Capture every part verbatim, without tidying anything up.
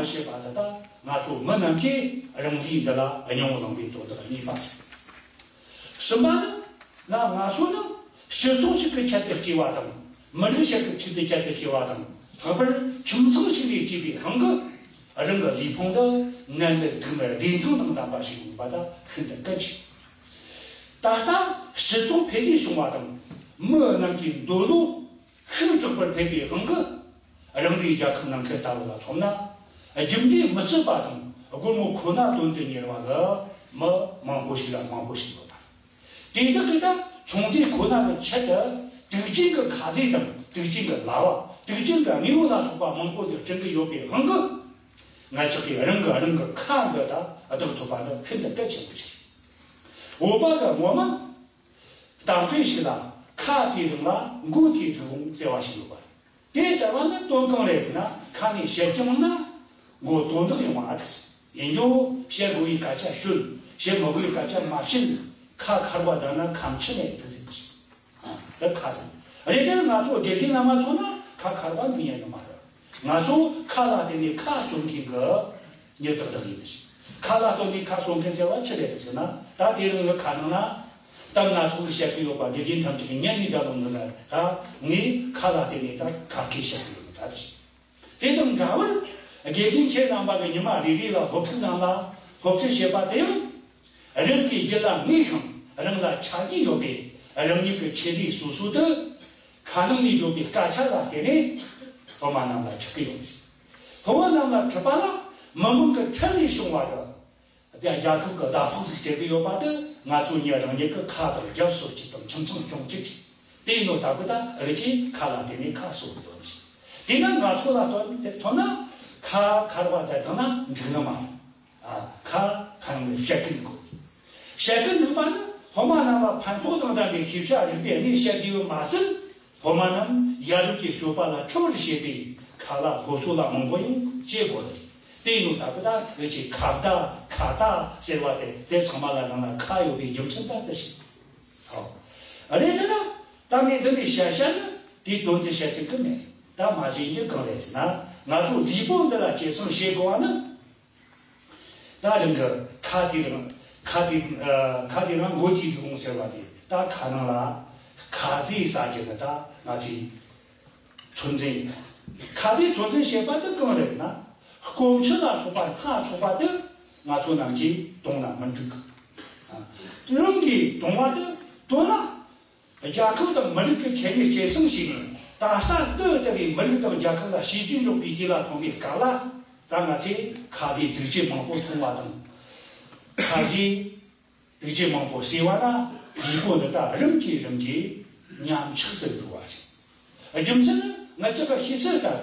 བྱེད་པ་དེ་དག་ང་ཚོ་མི་རྣམས་ཀྱིས་རང་ལུས་འདི་ལ་སྙིང་པོ་བླངས་པའི་དོན་དག་གཉིས་པ་རེད། གསུམ་པ་ནི། ང་ང་ཚོ་ནི་སྤྱི་ཚོགས་ཤིག་གི་ཆེད་དུ་སྐྱེས་པ་དང་། མི་རིགས་ཤིག་གི་ཆེད་དུ་ཆེད་དུ་སྐྱེས་པ་དང་། ལྷག་པར་ཁྱིམ་ཚང་ཞིག་ལས་སྐྱེས་པའི་དབང་གིས། རང་གི་ལུས་ཕུང་འདི་ནད་མེད་དུག་མེད་བདེ་ཐང་དང་ལྡན་པ་ཞིག་ཡོང་བ་དེ་ཤིན་ཏུ་གལ་ཆེ། ད་ལྟ་སྤྱི་ཚོགས་འཕེལ་རྒྱས་བྱུང་བ་དང་། མི་རྣམས་ཀྱི་འདོད་བློ་ཤུགས་དྲག་པར་འཕེལ་བའི་དབང་གིས། རང་རེའི་རྒྱལ་ཁབ་ནང་ཁུལ་ལྟ་བུ་ལ་མཚོན་ན། རྒྱུ་འབྲས་མི་བརྩི་བ་དང་སྒོར་མོ་ཁོ་ན་དོན་དུ་གཉེར་བ་གི་མི་མང་པོ་ཞིག་ལ་མང་པོ་ཞིག་ཡོད་པ་རེད། དེ་དག་གིས་ད་ཚོང་འབྲེལ་ཁོ་ན་གི་ཆེད་དུ་དུག་ཅན་གྱི་ཁ་ཟས་དང་དུག་ཅན་གྱི་ལྭ་བ། དུག་ཅན་གྱི་དངོས་པོ་ལ་སོགས་པ་མང་པོ་ཞིག་བསྐྲུན་གྱི་ཡོད་པའི་དབང་གིས། ང་ཅག་གིས་རང་གིས་རང་གི་ཁ་འདི་ད་བདག་ཐུབ་པ་འདི་ཤིན་ཏུ་གལ་ཆེན་པོ་ཞིག་རེད། བོད་པ་གི་ངོ་མ་གཏམ་དཔེ་ཞིག་ལ། ཁ་དེ་རིང་ལ་མགོ་དེ་དུག་འོང་ཟེར་བ་ཞིག་ཡོད་པ་རེད། དེ་ཟེར་བ་ནི་དོན་གང་རེད་ཟེར་ན། ཁ་ནས་བཤད་ཀྱི་མང་ན་མགོ་དོན་དག་ཡོང་བ་ཨ་ཐུག་ཡིན་རྒྱུ། བཤད་དགོས་པའི་སྐད་ཆ་ཤོད། བཤད་མི་དགོས་པའི་སྐད་ཆ་མ་བཤད། ཁ་འཁར་བ་ལྡང་ན་ཁ་མཆུ་མེད་དུ་ཟེར་གྱི། ཨ། འདི་ཁ་དང་རེད། དེ་ང་ཚོ་དགེ་རྒན་རྣམ་པ་ཚོ་ན་ཁ་འཁར་བ་འདུག་ཉན་གི་མ་རེད། ང་ཚོ་ཁ་ལ་བརྟེན་ནས་ཁ་གསོ་མཁན་གྱི་མྱི་དག་དག་ཡིན། ཁ་ལ་བརྟེན་ནས་ཁ་གསོ་མཁན་ཟེར་བ་ཆི་རེད་ཟེར་ན། ད་དེ་རིང་གི་ཁ་ནང་ན་གཏམ་སྣ་ཚོགས་བཤད་ཀྱི་ཡོད་པ། དགེ་རྒན་ཐམས་ཅད་ཀྱིས་ཉན་ནས་བསྡད་ཡོང་གི་རེད། ད་ངས་ཁ་ལ་བརྟེན་ནས་ད་ཁ་སྐད་བཤད་ཀྱི་ཡོད་ད་དེ། དེ་དང་འདྲ་བར་དགེ་རྒན་ཁྱེད་རྣམ་པ་གི་ཉི་མ་རེ་རེ་ལ་སློབ་ཕྲུག་རྣམས་ལ་སློབ་ཁྲིད་བྱེད་པ་དེ་ཡང་། རང་གི་རྒྱུད་ལ་ངེས་ཤིང་རང་ལ་ཆ་རྒྱུས་ཡོད་པའི་རང་ཉིད་ཀྱི་ཆེད་ལས་སོ་སོ་དེ་ཁ་ནང་ནས་བརྗོད་པའི་སྐད་ཆ་ལ་བརྟེན་ནས་སློབ་མ་རྣམས་ལ་ཁྲིད་ཀྱི་ཡོད། སློབ་མ་རྣམས་ལ་ཁྲིད་པ་ལ་མི་མང་གི་ཁྲིད་ནས་བྱུང་བ་རེད། དེ་རྒྱལ་ཁབ་ཀྱི་ཟླ་ཕོགས་ཤིག་སྤྲད་ཀྱི་ཡོད་པ་དེ། ང་ཚོ་ཉིད་རང་ཉིད་ཀྱི་ཁ་དང་རྒྱབ་གསོ་གཅིག་དང་ཁྱིམ་ཚང་སྐྱོང་གཅིག་ཅིག་དེ་ཡིན་ནོ་ལྟ་བུ་ད་རེ་ཅིག་ཁ་ལ་བརྟེན་ནས་ཁ་གསོ་དགོས་ནི། དེས་ན་ང་ཚོ་ལ་ཐོན་དེ་ཐོན་ན་ཁ་འཁར་བ་དེ་དང་ན་འགྲིག་ནི་མ་རེད། ཨ། ཁ་ཁ་ནང་ནས་བཤད་ཀྱི་འདུག་བཤད་ཀྱི་འདུག་པ་ནི་སློབ་མ་རྣམས་ལ་ཕན་ཐོགས་དང་ལྡན་པའི་ཤེས་བྱ་རིག་པའི་གནས་བཤད་དགོས་པ་མ་ཟད། སློབ་མ་རྣམས་ཡ་རབས་ཀྱི་སྤྱོད་པ་ལ་འཁྲིད་པར་བྱེད་པའི་ཁ་ལ་སློབ་གསོ་ལ་མང་པོ་ཡང་བྱེད་དགོས་ཏེ། དེ་ཡིན་ནོ་ལྟ་བུ་ད་འུ་ཆོས་ཁ་བརྡ་ཁ་བརྡ་ཟེར་བ་དེ་དེ་ཚང་མ་ལ་ནང་ན་ཁ་ཡོད་པའི་རྒྱུ་མཚན་ད་དེ་ཞིག་ཨོ། རེད་དེ་ན་ད་ངས་འདི་ནས་བཤད་བཤད་ན་དེའི་དོན་དེ་བཤད་ཚིག་གི་མེད། ད་མ་གཞི་ཡིན་རྒྱུ་གང་རེད་ཟེར་ན། ང་ཚོ་ལུས་པོ་འདི་ལ་གཅེས་སེམས་བྱེད་དགོས་པ་ནི། ད་རིང་གི་ཁ་དེ་རང་ཁ་དེ་ཨ་ཁ་དེ་རང་མགོ་དེ་དུག་འོང་ཟེར་བ་དེ། ད་ཁ་ནང་ལ་ཁ་ཟས་ཟ་རྒྱུ་ནི་ད་ང་ཚོའི་ཚོད་འཛིན་ཡིན། ཁ་ཟས་ཚོད་འཛིན་བྱེད་པ་དེ་གང་རེད་ན། སྐོམ་ཆུ་ལ་སོགས་པ་སྣ་ཚོགས་པ་དེ་ང་ཚོ་རྣམས་ཀྱིས་བཏུང་ན་མི་འགྲིག་གི། ཨ། རང་གིས་བཏུང་བ་དེ་བཏུང་ན། རྒྱལ་ཁབ་དང་མི་རིགས་ཀྱི་ཁེ་ནས་གཅེས་སེམས་བྱས་ནས། ད་ལྟ་འདི་ལྟ་བུའི་མི་རིགས་དང་རྒྱལ་ཁབ་ལ་བྱས་རྗེས་འཇོག་པའི་དུས་ལ་ཐོན་པའི་སྐབས་ལ། ད་ང་ཚོས་ཁ་ཟས་དུག་ཅན་མང་པོ་འཐུང་བ་དང་། ཁ་ཟས་དུག་ཅན་མང་པོ་ཟོས་པ་ན་ལུས་པོ་འདི་དག་རིམ་གྱིས་རིམ་གྱིས་ཉམས་ཆག་ཏུ་འགྲོ་བ་རེད། རྒྱུ་མཚན་ནི་ང་ཅག་གི་ཤེས་གསལ་ལྟར་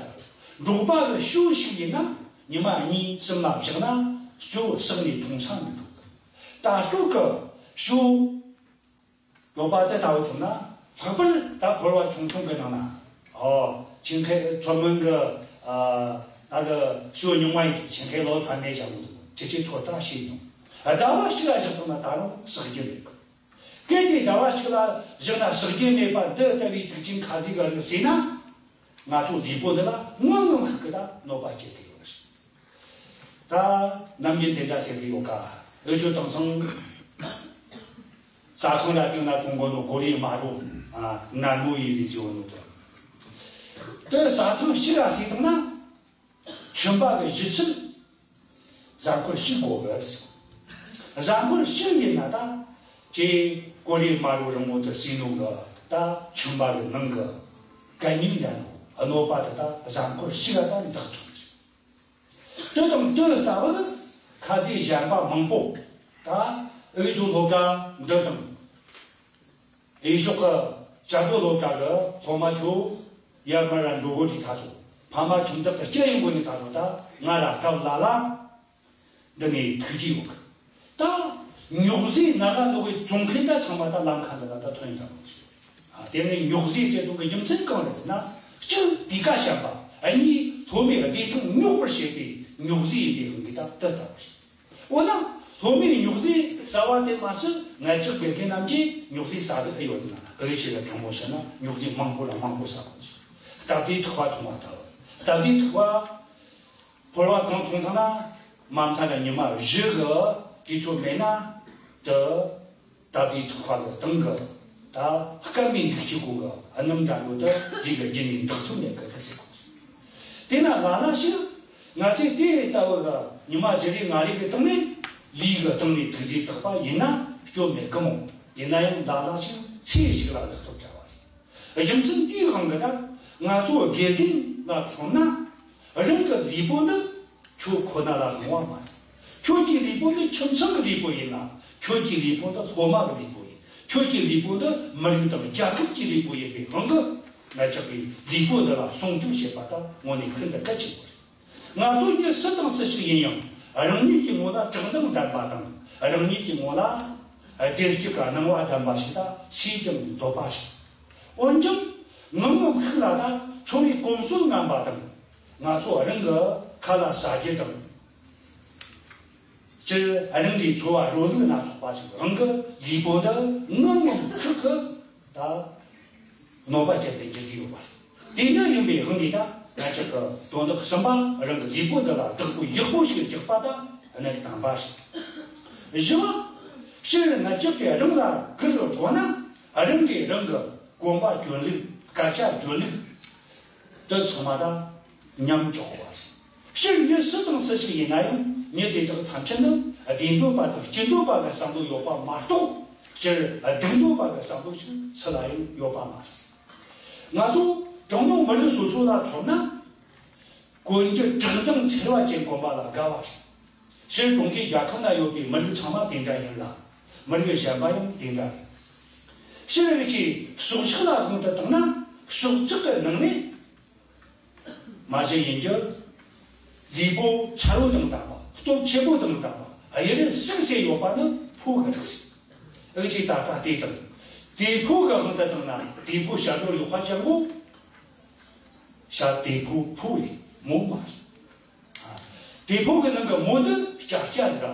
དུ། འབྲོག་པ་གི་ཞོ་ཞིག་ཡིན་ན་ཉི་མ་གཉིས་གསུམ་ལ་བཞག་ན་ཞོ་བསགས་ནས་འཐུང་ས་མི་འགྲོ་གི། ད་ལྟོ་གི་ཞོ། ལོ་པ་དེ་ལྟ་བུ་བྱུང་ན། ལྷག་པར་ད་ཕོར་བ་ཆུང་ཆུང་གི་ནང་ན། ཨོ། ཆིན་ཁའེ་མཚོ་སྔོན་གི། ཨ། ད་གི་ཞོ་ཉུང་བ་ཡིན། ཆིན་ཁའེ་ལོ་ཚ་མེད་ཅང་མི་འདུག་ཁྱེད་ཀྱིས་ཚོད་ལྟ་བྱས་མྱོང་། ཟླ་བ་གཅིག་ལ་བཞག་སོང་ན་ད་རུང་ཟག་རྒྱུ་མེད་གི། གལ་ཏེ་ཟླ་བ་གཅིག་ལ་བཞག་ན་ཟག་རྒྱུ་མེད་པ་འདི་ལྟ་བུའི་དུག་ཅན་ཁ་ཟས་གི་རིགས་ཟོས་ན། ང་ཚོ་ལུས་པོ་འདི་ལ་སྔོན་སྔོན་ཤུགས་ཀྱིས་ད་གནོད་པ་སྐྱེལ་གི་ཡོད་རེད། ད་ནམ་རྒྱུན་དེ་འདྲ་ཟེར་གི་ཡོད་ཀ། འུ་ཆོ་དེང་སང་ཟ་ཁང་ལ་བལྟས་ན་གོན་གོ་ནོ་གོ་རེ་མ་རོ། ཨ། ནར་མོ་ཡི་རེ་ཟེར་བ་ནོ་དེ། དེ་ཟ་ཐེངས་གཅིག་ལ་ཟོས་བཏང་ན། གྱོན་པ་གི་བཞི་ཚིག་གཟའ་འཁོར་གཅིག་དགོས་པས། གཟའ་འཁོར་གཅིག་ཡིན་ན་ད་ཁྱེད་གོ་རེ་མ་རོ་རིང་མོ་དེ་ཟོས་ནོ་གི་ད་གྱོན་པ་གི་ནང་གི་གད་སྙིགས་འདྲ་ནོ་གནོད་པ་དེ་ད་གཟའ་འཁོར་གཅིག་ལ་ད་འདག་ཐུབ་རེད། དེ་དང་དེ་ལྟ་བུ་ཁ་ཟས་གཞན་པ་མང་པོ། ད་འུ་ཚོ་སློབ་གྲྭ་འདི་དང་། འུ་ཚོ་གི་བྱ་རྒོད་སློབ་གྲྭ་གི་སློབ་མ་ཚོ་ཡར་མར་ལ་འགྲོ་དགོས་དུས་ད་ཚོ། ཕ་མ་ཁྱིམ་བདག་གི་སྐྱེ་ཡོང་དགོས་ནི་ད་ཚོ། ད་ང་ར་སྐབས་ལ་ལ་འདི་ནས་ཐུག་གི་ཡོད་གི། ད་ཉོག་བཟས་ན་ར་ལོག་གི་བཙོང་མཁན་ད་ཚང་མ་ད་ལམ་ཁ་འདི་ལ་ད་ཐོན་ཡོང་ད་མོ་ཞིག་ཨ། དེ་ནས་ཉོག་བཟས་ཟེར་དོན་གི་རྒྱུ་མཚན་གང་རེད་ཟེར་ན། གཅིག་སྤུས་ཀ་ཞན་པ། གཉིས་སློབ་མའི་བདེ་ཐང་སྙོག་པར་བྱེད་པའི་ཉོག་བཟས་ཡིན་པའི་དབང་གིས་ད་དེ་ལྟ་བུ་རེད། འོ་ན་སློབ་མའི་ཉོག་བཟས་ཟ་བ་དེ་མ་ཟད། ང་ཅག་དགེ་རྒན་རྣམས་ཀྱིས་ཉོག་བཟས་ཟ་གི་ཨེ་ཡོད་ཟེར་ན། ཨེ་ཆེ་ལ་དྲང་མོ་བཤད་ན་ཉོག་བཟས་མང་པོ་ལ་མང་པོ་ཟ་བ་རེད། སྟབས་བདེའི་ཐུག་པ་འཐུང་བ་ལྟ་བུ། སྟབས་བདེའི་ཐུག་པ་ ཕོར་བ་གང་འཐུང་ཐང་ན་མ་མཐའ་ལ་ཉི་མ་བཞི་གི་དུས་ཚོད་མེད་ན་དུ། ད་བའི་ཐུག་པ་གི་སྟེང་གི་ད་སྐར་མའི་འདུག་ཅིག་གོ་གི་སྣུམ་འདྲ་ཡོད་དུ་ལུས་གི་རྒྱུན་ནས་འདག་ཐུབ་མེད་གི་དུ་ཟེར་གོ། དེས་ན་ལ་ལ་ཞིག་ང་ཚོས་དེ་ལྟ་བུ་གི་ཉི་མ་བཞི་རེ་ལྔ་རེ་གི་སྟེང་ནས་ལུས་གི་སྟེང་ནས་ཐུག་རྗེས་འདག་པ་ཡིན་ན་སྐྱོན་མེད་གི་མོ། ཡིན་ན་ཡང་ལ་ལ་ཞིག་ཚེ་ཞིག་ལ་འདག་ཐུབ་བྱ་བ་རེད། རྒྱུ་མཚན་འདིའི་དབང་གིས་ད་ང་ཚོ་དགེ་རྒན་ལ་མཚོན་ན་རང་གི་ལུས་པོ་འདི་ཁྱོད་ཁོ་ན་ལ་རུང་བ་མ་རེད། ཁྱོད་ཀྱི་ལུས་པོ་འདི་ཁྱིམ་ཚང་གི་ལུས་པོ་ཡིན་ལ། ཁྱོད་ཀྱི་ལུས་པོ་འདི་སློབ་མ་གི་ལུས་པོ་ཡིན། ཁྱོད་ཀྱི་ལུས་པོ་འདི་མི་རིགས་དང་རྒྱལ་ཁབ་ཀྱི་ལུས་པོ་ཡིན་པའི་དབང་གིས། ང་ཅག་གིས་ལུས་པོ་འདི་ལ་སྲུང་སྐྱོབ་བྱེད་པ་ད་དངོས་གནས་ཤིན་ཏུ་གལ་ཆེན་པོ་རེད། ང་ཚོ་མྱི་སུ་དང་སུ་ཞིག་ཡིན་ཡང་རང་ཉིད་ཀྱི་ངོ་ལ་བཀྲག་མདངས་ལྡན་པ་དང་། རང་ཉིད་ཀྱི་ངོ་ལ་བདེ་སྐྱིད་ཀྱི་སྣང་བ་ལྡན་པ་ཞིག་ད་སུས་ཀྱང་འདོད་པ་རེད། འོན་ཀྱང་ངང་ངམ་ཤུགས་ལ་ད་འཚོ་བའི་གོམས་སྲོལ་ངན་པ་དང་། ང་ཚོ་རང་གི་ཁ་ལག་ཟ་རྒྱུ་དང་། སྤྱིར་རང་གི་འཚོ་བ་རོལ་ལུགས་སྣ་ཚོགས་པ་ཞིག་རང་གི་ལུས་པོ་འདི་ངང་ངམ་ཤུགས་ཀྱིས་ད་གནོད་པ་བསྐྱལ་ཏེ་འགྱུར་གྱི་ཡོད་པ་རེད། དེ་ནི་ཡིན་པའི་དབང་གིས་ད་ང་ཅག་གི་དོན་དག་གསུམ་པ། རང་གི་ལུས་པོ་འདི་ལ་བདག་པོ་ཡག་པོ་ཞིག་རྒྱག་པ་ད་གནད་དམ་པ་རེད། བཞི་པ། སྤྱིར་ང་ཅག་གིས་རང་ལ་གུས་དགོས་ན་རང་གིས་རང་གི་གོམ་པ་གྱོན་ལུགས། སྐད་ཆ་བརྗོད་ལུགས། དེ་ཚང་མ་ད་ཉམས་འཇོག་དགོས་པ་རེད། སྤྱིར་མྱི་སུ་དང་སུ་ཞིག་ཡིན་ན་ཡང་མྱི་དེ་དག་ཐམས་ཅད་ནི་བདེ་འདོད་པ་དང་སྐྱིད་འདོད་པ་གི་བསམ་བློ་ཡོད་པ་མ་གཏོགས། སྤྱིར་སྡུག་འདོད་པ་གི་བསམ་བློ་ཞིག་སུ་ལ་ཡང་ཡོད་པ་མ་རེད། ང་ཚོ་གྲངས་ཉུང་མི་རིགས་སོ་སོ་ལ་མཚོན་ན། གོན་རྒྱུ་བཀྲག་མདངས་འཚེར་བ་ཅན་གོན་པ་ལ་དགའ་བ་རེད། སྤྱིར་ཀྲུང་གོའི་རྒྱལ་ཁབ་ན་ཡོད་པའི་མི་རིགས་ཚང་མ་དེ་འདྲ་ཡིན་ལ། མི་རིགས་གཞན་པ་ཡང་དེ་འདྲ་རེད། སྤྱིར་རིགས་ཀྱི་སྲོག་ཆགས་ལ་དབང་དུ་བཏང་ན། སྲོག་ཆགས་ཀྱི་ནང་ནས་མ་གཞི་ཡིན་རྒྱུ། ལུས་པོ་ཚ་བོ་དང་ལྡན་པ། སྟོབས་ཆེན་པོ་དང་ལྡན་པ། གཡུ་རལ་གཟིགས་སེ་ཡོད་པ་ནི་ཕོ་གི་རིགས་རེད། ཨུ་ཅི་ད་ལྟ་དེ་དང་། དེ་ཕོ་གི་དབང་དུ་བཏང་ན་དེ་ཕོ་ཞབས་བྲོ་ཡག་པ་ཅན་པོ། ཞབས་དེ་ཕོ་ཕོ་རེད། མོ་མ་རེད། དེ་ཕོ་གི་ནང་གི་མོ་དེ་སྐྱ་སྐྱ་རེད་ད།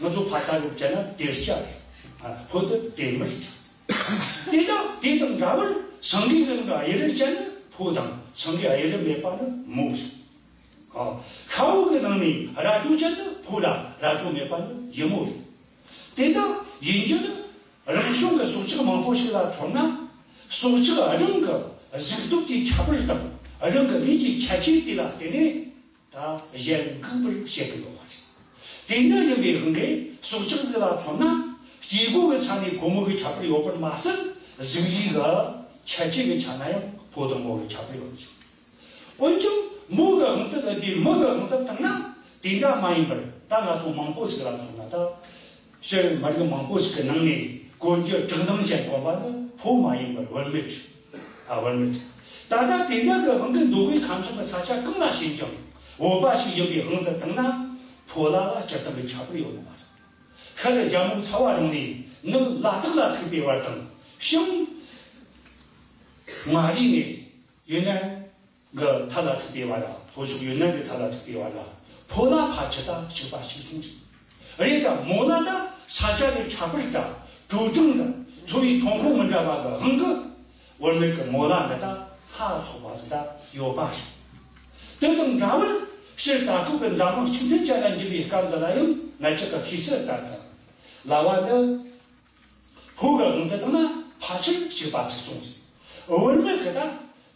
ང་ཚོ་ཕ་ས་གི་བྱས་ན་དེ་སྐྱ་རེད། ཕོ་དེ་དེ་མི་རེད། དེ་དག་དེ་དང་འདྲ་བར་སེང་གེ་གི་ནང་གི་གཡུ་རལ་ཅན་ནི་ཕོ་དང་། སེང་གེ་གཡུ་རལ་མེད་པ་ནི་མོ་རེད། ཤ་བོ་གི་ནང་ནས་རྭ་ཅོ་ཅན་ནི་ཕོ་ལ། རྭ་ཅོ་མེད་པ་ནི་ཡུ་མོ་རེད། དེ་དག་ཡིན་རྒྱུ་ནི་རང་བྱུང་གི་སྲོག་ཆགས་མང་པོ་ཞིག་ལ་མཚོན་ན། སྲོག་ཆགས་རང་གི་གཟུགས་སྟོབས་ཀྱི་ཁྱད་པར་དང་རང་གི་ལུས་ཀྱི་ཁྱད་ཆོས་དེ་ལ་བརྟེན་ནས། ད་གཞན་འགུག་པར་བྱེད་ཀྱི་ཡོད་པ་རེད། དེ་འདྲ་ཡིན་པའི་དབང་གིས་སྲོག་ཆགས་ཟིག་ལ་མཚོན་ན། སྐྱེ་སྒོ་གི་ཆ་ནས་ཕོ་མོ་གི་ཁྱད་པར་ཡོད་པར་མ་ཟད། གཟུགས་རིས་ཀྱི་ཁྱད་ཆོས་ཀྱི་ཆ་ན་ཡང་ཕོ་དང་མོ་གི་ཁྱད་པར་ཡོད་ཀྱི། འོན་ཀྱང་མོ་གི་དབང་དུ་ལ་དེ་མོ་གི་དབང་དུ་བཏང་ན་དེ་འདྲ་མ་ཡིན་པར། ད་ང་ཚོ་མང་པོ་ཞིག་ལ་མཚོན་ན། ད་སྤྱིར་མི་རིགས་མང་པོ་ཞིག་གི་ནང་ནས་གོན་རྒྱུ་བཀྲག་མདངས་ཅན་གོན་པ་ནི་ཕོ་མ་ཡིན་པར་བུད་མེད་རེད། ཨ། བུད་མེད་རེད། ད་ལྟ་དེ་འདྲ་གི་དབང་གིས་མདོ་དབུས་ཁམས་གསུམ་གྱི་ས་ཆ་གང་ལ་ཕྱིན་ཀྱང་བོད་པ་ཞིག་ཡིན་པའི་དབང་དུ་བཏང་ན། ཕོ་ལ་ལ་སྤྱིར་བཏང་གི་ཁྱད་པར་ཡོད་ནི་མ་རེད། ཤར་རྒྱལ་མོ་ཚ་བ་རིང་ནས་ནུབ་ལ་དྭགས་ལ་ཐུག་པའི་བར་དང་། བྱང་མངའ་རིས་ནས་ཡུན་ནན་གྱི་མཐའ་ལ་ཐུག་པའི་བར། ལྷོ་ཕྱོགས་ཡུན་ནན་གྱི་མཐའ་ལ་ཐུག་པའི་བར་ལ་ཕོ་ལ་ཕལ་ཆེར་ད་གཅིག་པ་གཅིག་མཚུངས་རེད། རེད་ད་མོ་ལ་ད་ས་ཆ་གི་ཁྱད་པར་དང་། དྲོ་གྲང་དང་འཚོ་བའི་ཐོན་ཁུངས་མི་འདྲ་བ་གི་དབང་གིས་བུད་མེད་ཀྱི་མོ་ལ་འདི་ད་སྣ་ཚོགས་པ་ཟིག་ད་ཡོད་པ་རེད། དེ་དང་འདྲ་བར་སྤྱིར་ད་ལྟོ་གི་འཛམ་གླིང་གཅིག་མཐུན་ཅན་ལ་འགྱུར་བའི་སྐབས་འདི་ལ་ཡང་ང་ཅག་གི་ཤེས་གསལ་ལྟར་དུ། ལ་བ་འདི་ཕོ་གི་དབང་དུ་བཏང་ན་ཕལ་ཆེར་གཅིག་པ་གཅིག་མཚུངས་རེད། བུད་མེད་ཀྱི་ད་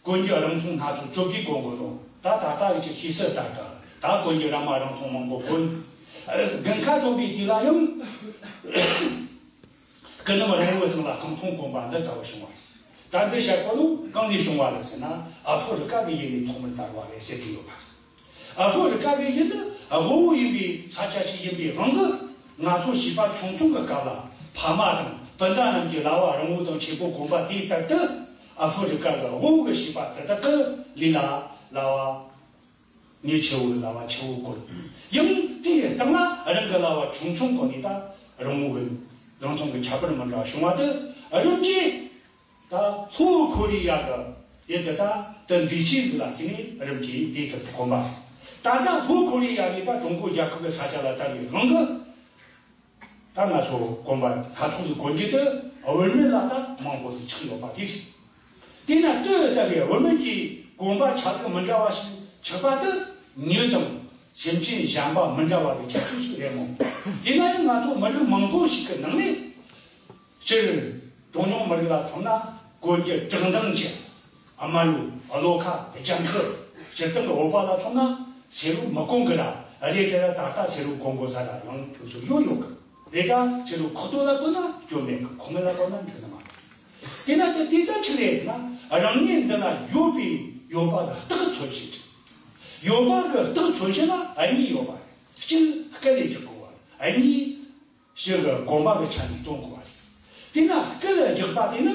གོན་རྒྱུ་རིང་ཐུང་སྣ་ཚོགས་བཅོ་བརྒྱད་གོན་དགོས་རུང་། ད་ད་ལྟ་གི་ཅིག་ཤེས་གསལ་ལྟར་དུ་ད་གོན་རྒྱུ་ར་མ་རིང་ཐུང་མང་པོ་གོན། དགུན་ཁ་སྟོན་པའི་དུས་ལ་ཡང་། སྐུ་ནུ་མ་རིང་བོའི་སྟེང་ལ་རྐང་འཐུང་གོན་པ་འདི་ལྟ་བུ་བྱུང་བ་རེད། ད་འདི་བཤད་གོ་ནོ་གང་ནས་བྱུང་བ་རེད་ཟེར་ན། ཨ་ཧྥུ་རི་ཀ་གི་ཡུལ་ནས་ཐོག་མར་དར་བ་རེད་ཟེར་གྱི་ཡོད་པ་རེད། ཨ་ཧྥུ་རི་ཀ་གི་ཡུལ་ནི་དབུལ་བོ་ཡིན་པའི་ས་ཆ་ཞིག་ཡིན་པའི་དབང་གིས། ང་ཚོ་བྱིས་པ་ཆུང་ཆུང་གི་སྐབས་ལ་ཕ་མ་དང་སྤུན་ཟླ་རྣམས་ཀྱིས་ལ་བ་རིང་བོ་དང་ཆེན་པོ་གོན་པ་དེ་ལྟར་དུ། ཨ་ཧྥུ་རི་ཀ་གི་དབུལ་བོ་གི་བྱིས་པ་དེ་དག་གི་ལུས་ལ་ལ་བ། ཉེ་ཆེ་བོའི་ལ་བ་ཆེ་བོ་གོན། ཡང་དེའི་སྟེང་ལ་རང་གི་ལ་བ་ཆུང་ཆུང་གོན་ནས་ད་རིང་བོ་གི་རིང་ཐུང་གི་ཁྱད་པར་མི་འདྲ་བ་བྱུང་བ་དེ། རིམ་གྱིས་ད་ལྷོ་ཁོ་རེ་ཡ་གི་ཡུལ་དེ་ད་དུ་མཛེས་ཆོས་ལ་བརྩིས་ནས་རིམ་གྱིས་དེ་ལྟར་དུ་གོན་པ་རེད། ད་ལྟ་ལྷོ་ཁོ་རེ་ཡ་ནས་ད་ཀྲུང་གོ་རྒྱལ་ཁབ་ཀྱི་ས་ཆ་ལ་དར་བའི་དབང་གིས། ད་ང་ཚོ་གོན་པ་སྣ་ཚོགས་ཤིག་གོན་རྒྱུ་དེ་བུད་མེད་ལ་ད་མང་པོ་ཞིག་ཆགས་ཡོད་པ་དེ་རེད། དེས་ན་ལྟོས་ལྟ་བུའི་བུད་མེད་ཀྱི་གོན་པ་ཆ་ལུགས་མི་འདྲ་བ་ཞིག་ཆགས་པ་དེ་མྱི་དང་ སེམས་ཅན་གཞན་པ་མི་འདྲ་བ་གི་ཁྱད་ཆོས་ཤིག་རེད་མོད། ཡིན་ན་ཡང་ང་ཚོ་མི་རིགས་མང་པོ་ཞིག་གི་ནང་ནས། སྤྱིར་གྲངས་ཉུང་མི་རིགས་ལ་མཚོན་ན། གོན་རྒྱུ་བཀྲག་མདངས་ཅན། དམར་ལོ། གློ་ཁ། ལྗང་ཁུ། སྤྱིར་བཏང་གི་བོད་པ་ལ་མཚོན་ན་སེར་བོ་མི་གོན་གི་ར། རེད་དེ་ར་ད་ལྟ་སེར་བོ་གོན་དགོས་ས་ར་ཡང་དུས་སུ་ཡོད་ཡོད་གི། རེད་ད་སེར་བོ་ཁོག་ཏོ་ལ་གོན་ན་སྐྱོན་མེད་གི། ཁོག་སྨད་ལ་གོན་ན་འགྲིག་ནི་མ་རེད། དེས་ན་དེ་དེ་ད་ཆི་རེད་ཟེར་ན། རང་ཉིད་འདི་ན་ཡོད་པའི་ཡོད་པ་གི་རྟགས་མཚོན་བྱེད་ཅིག། ཡོད་པ་གི་རྟགས་མཚོན་བྱེད་ལ་གཉིས་ཡོད་པ་རེད། གཅིག་སྐད་ལས་རྒྱག་དགོས་པ་རེད། གཉིས། ཕྱི་གི་གོན་པ་གི་ཆ་ནས་སྟོན་དགོས་པ་རེད། དེས་ན་སྐད་ལ་རྒྱག་པ་དེ་ནི།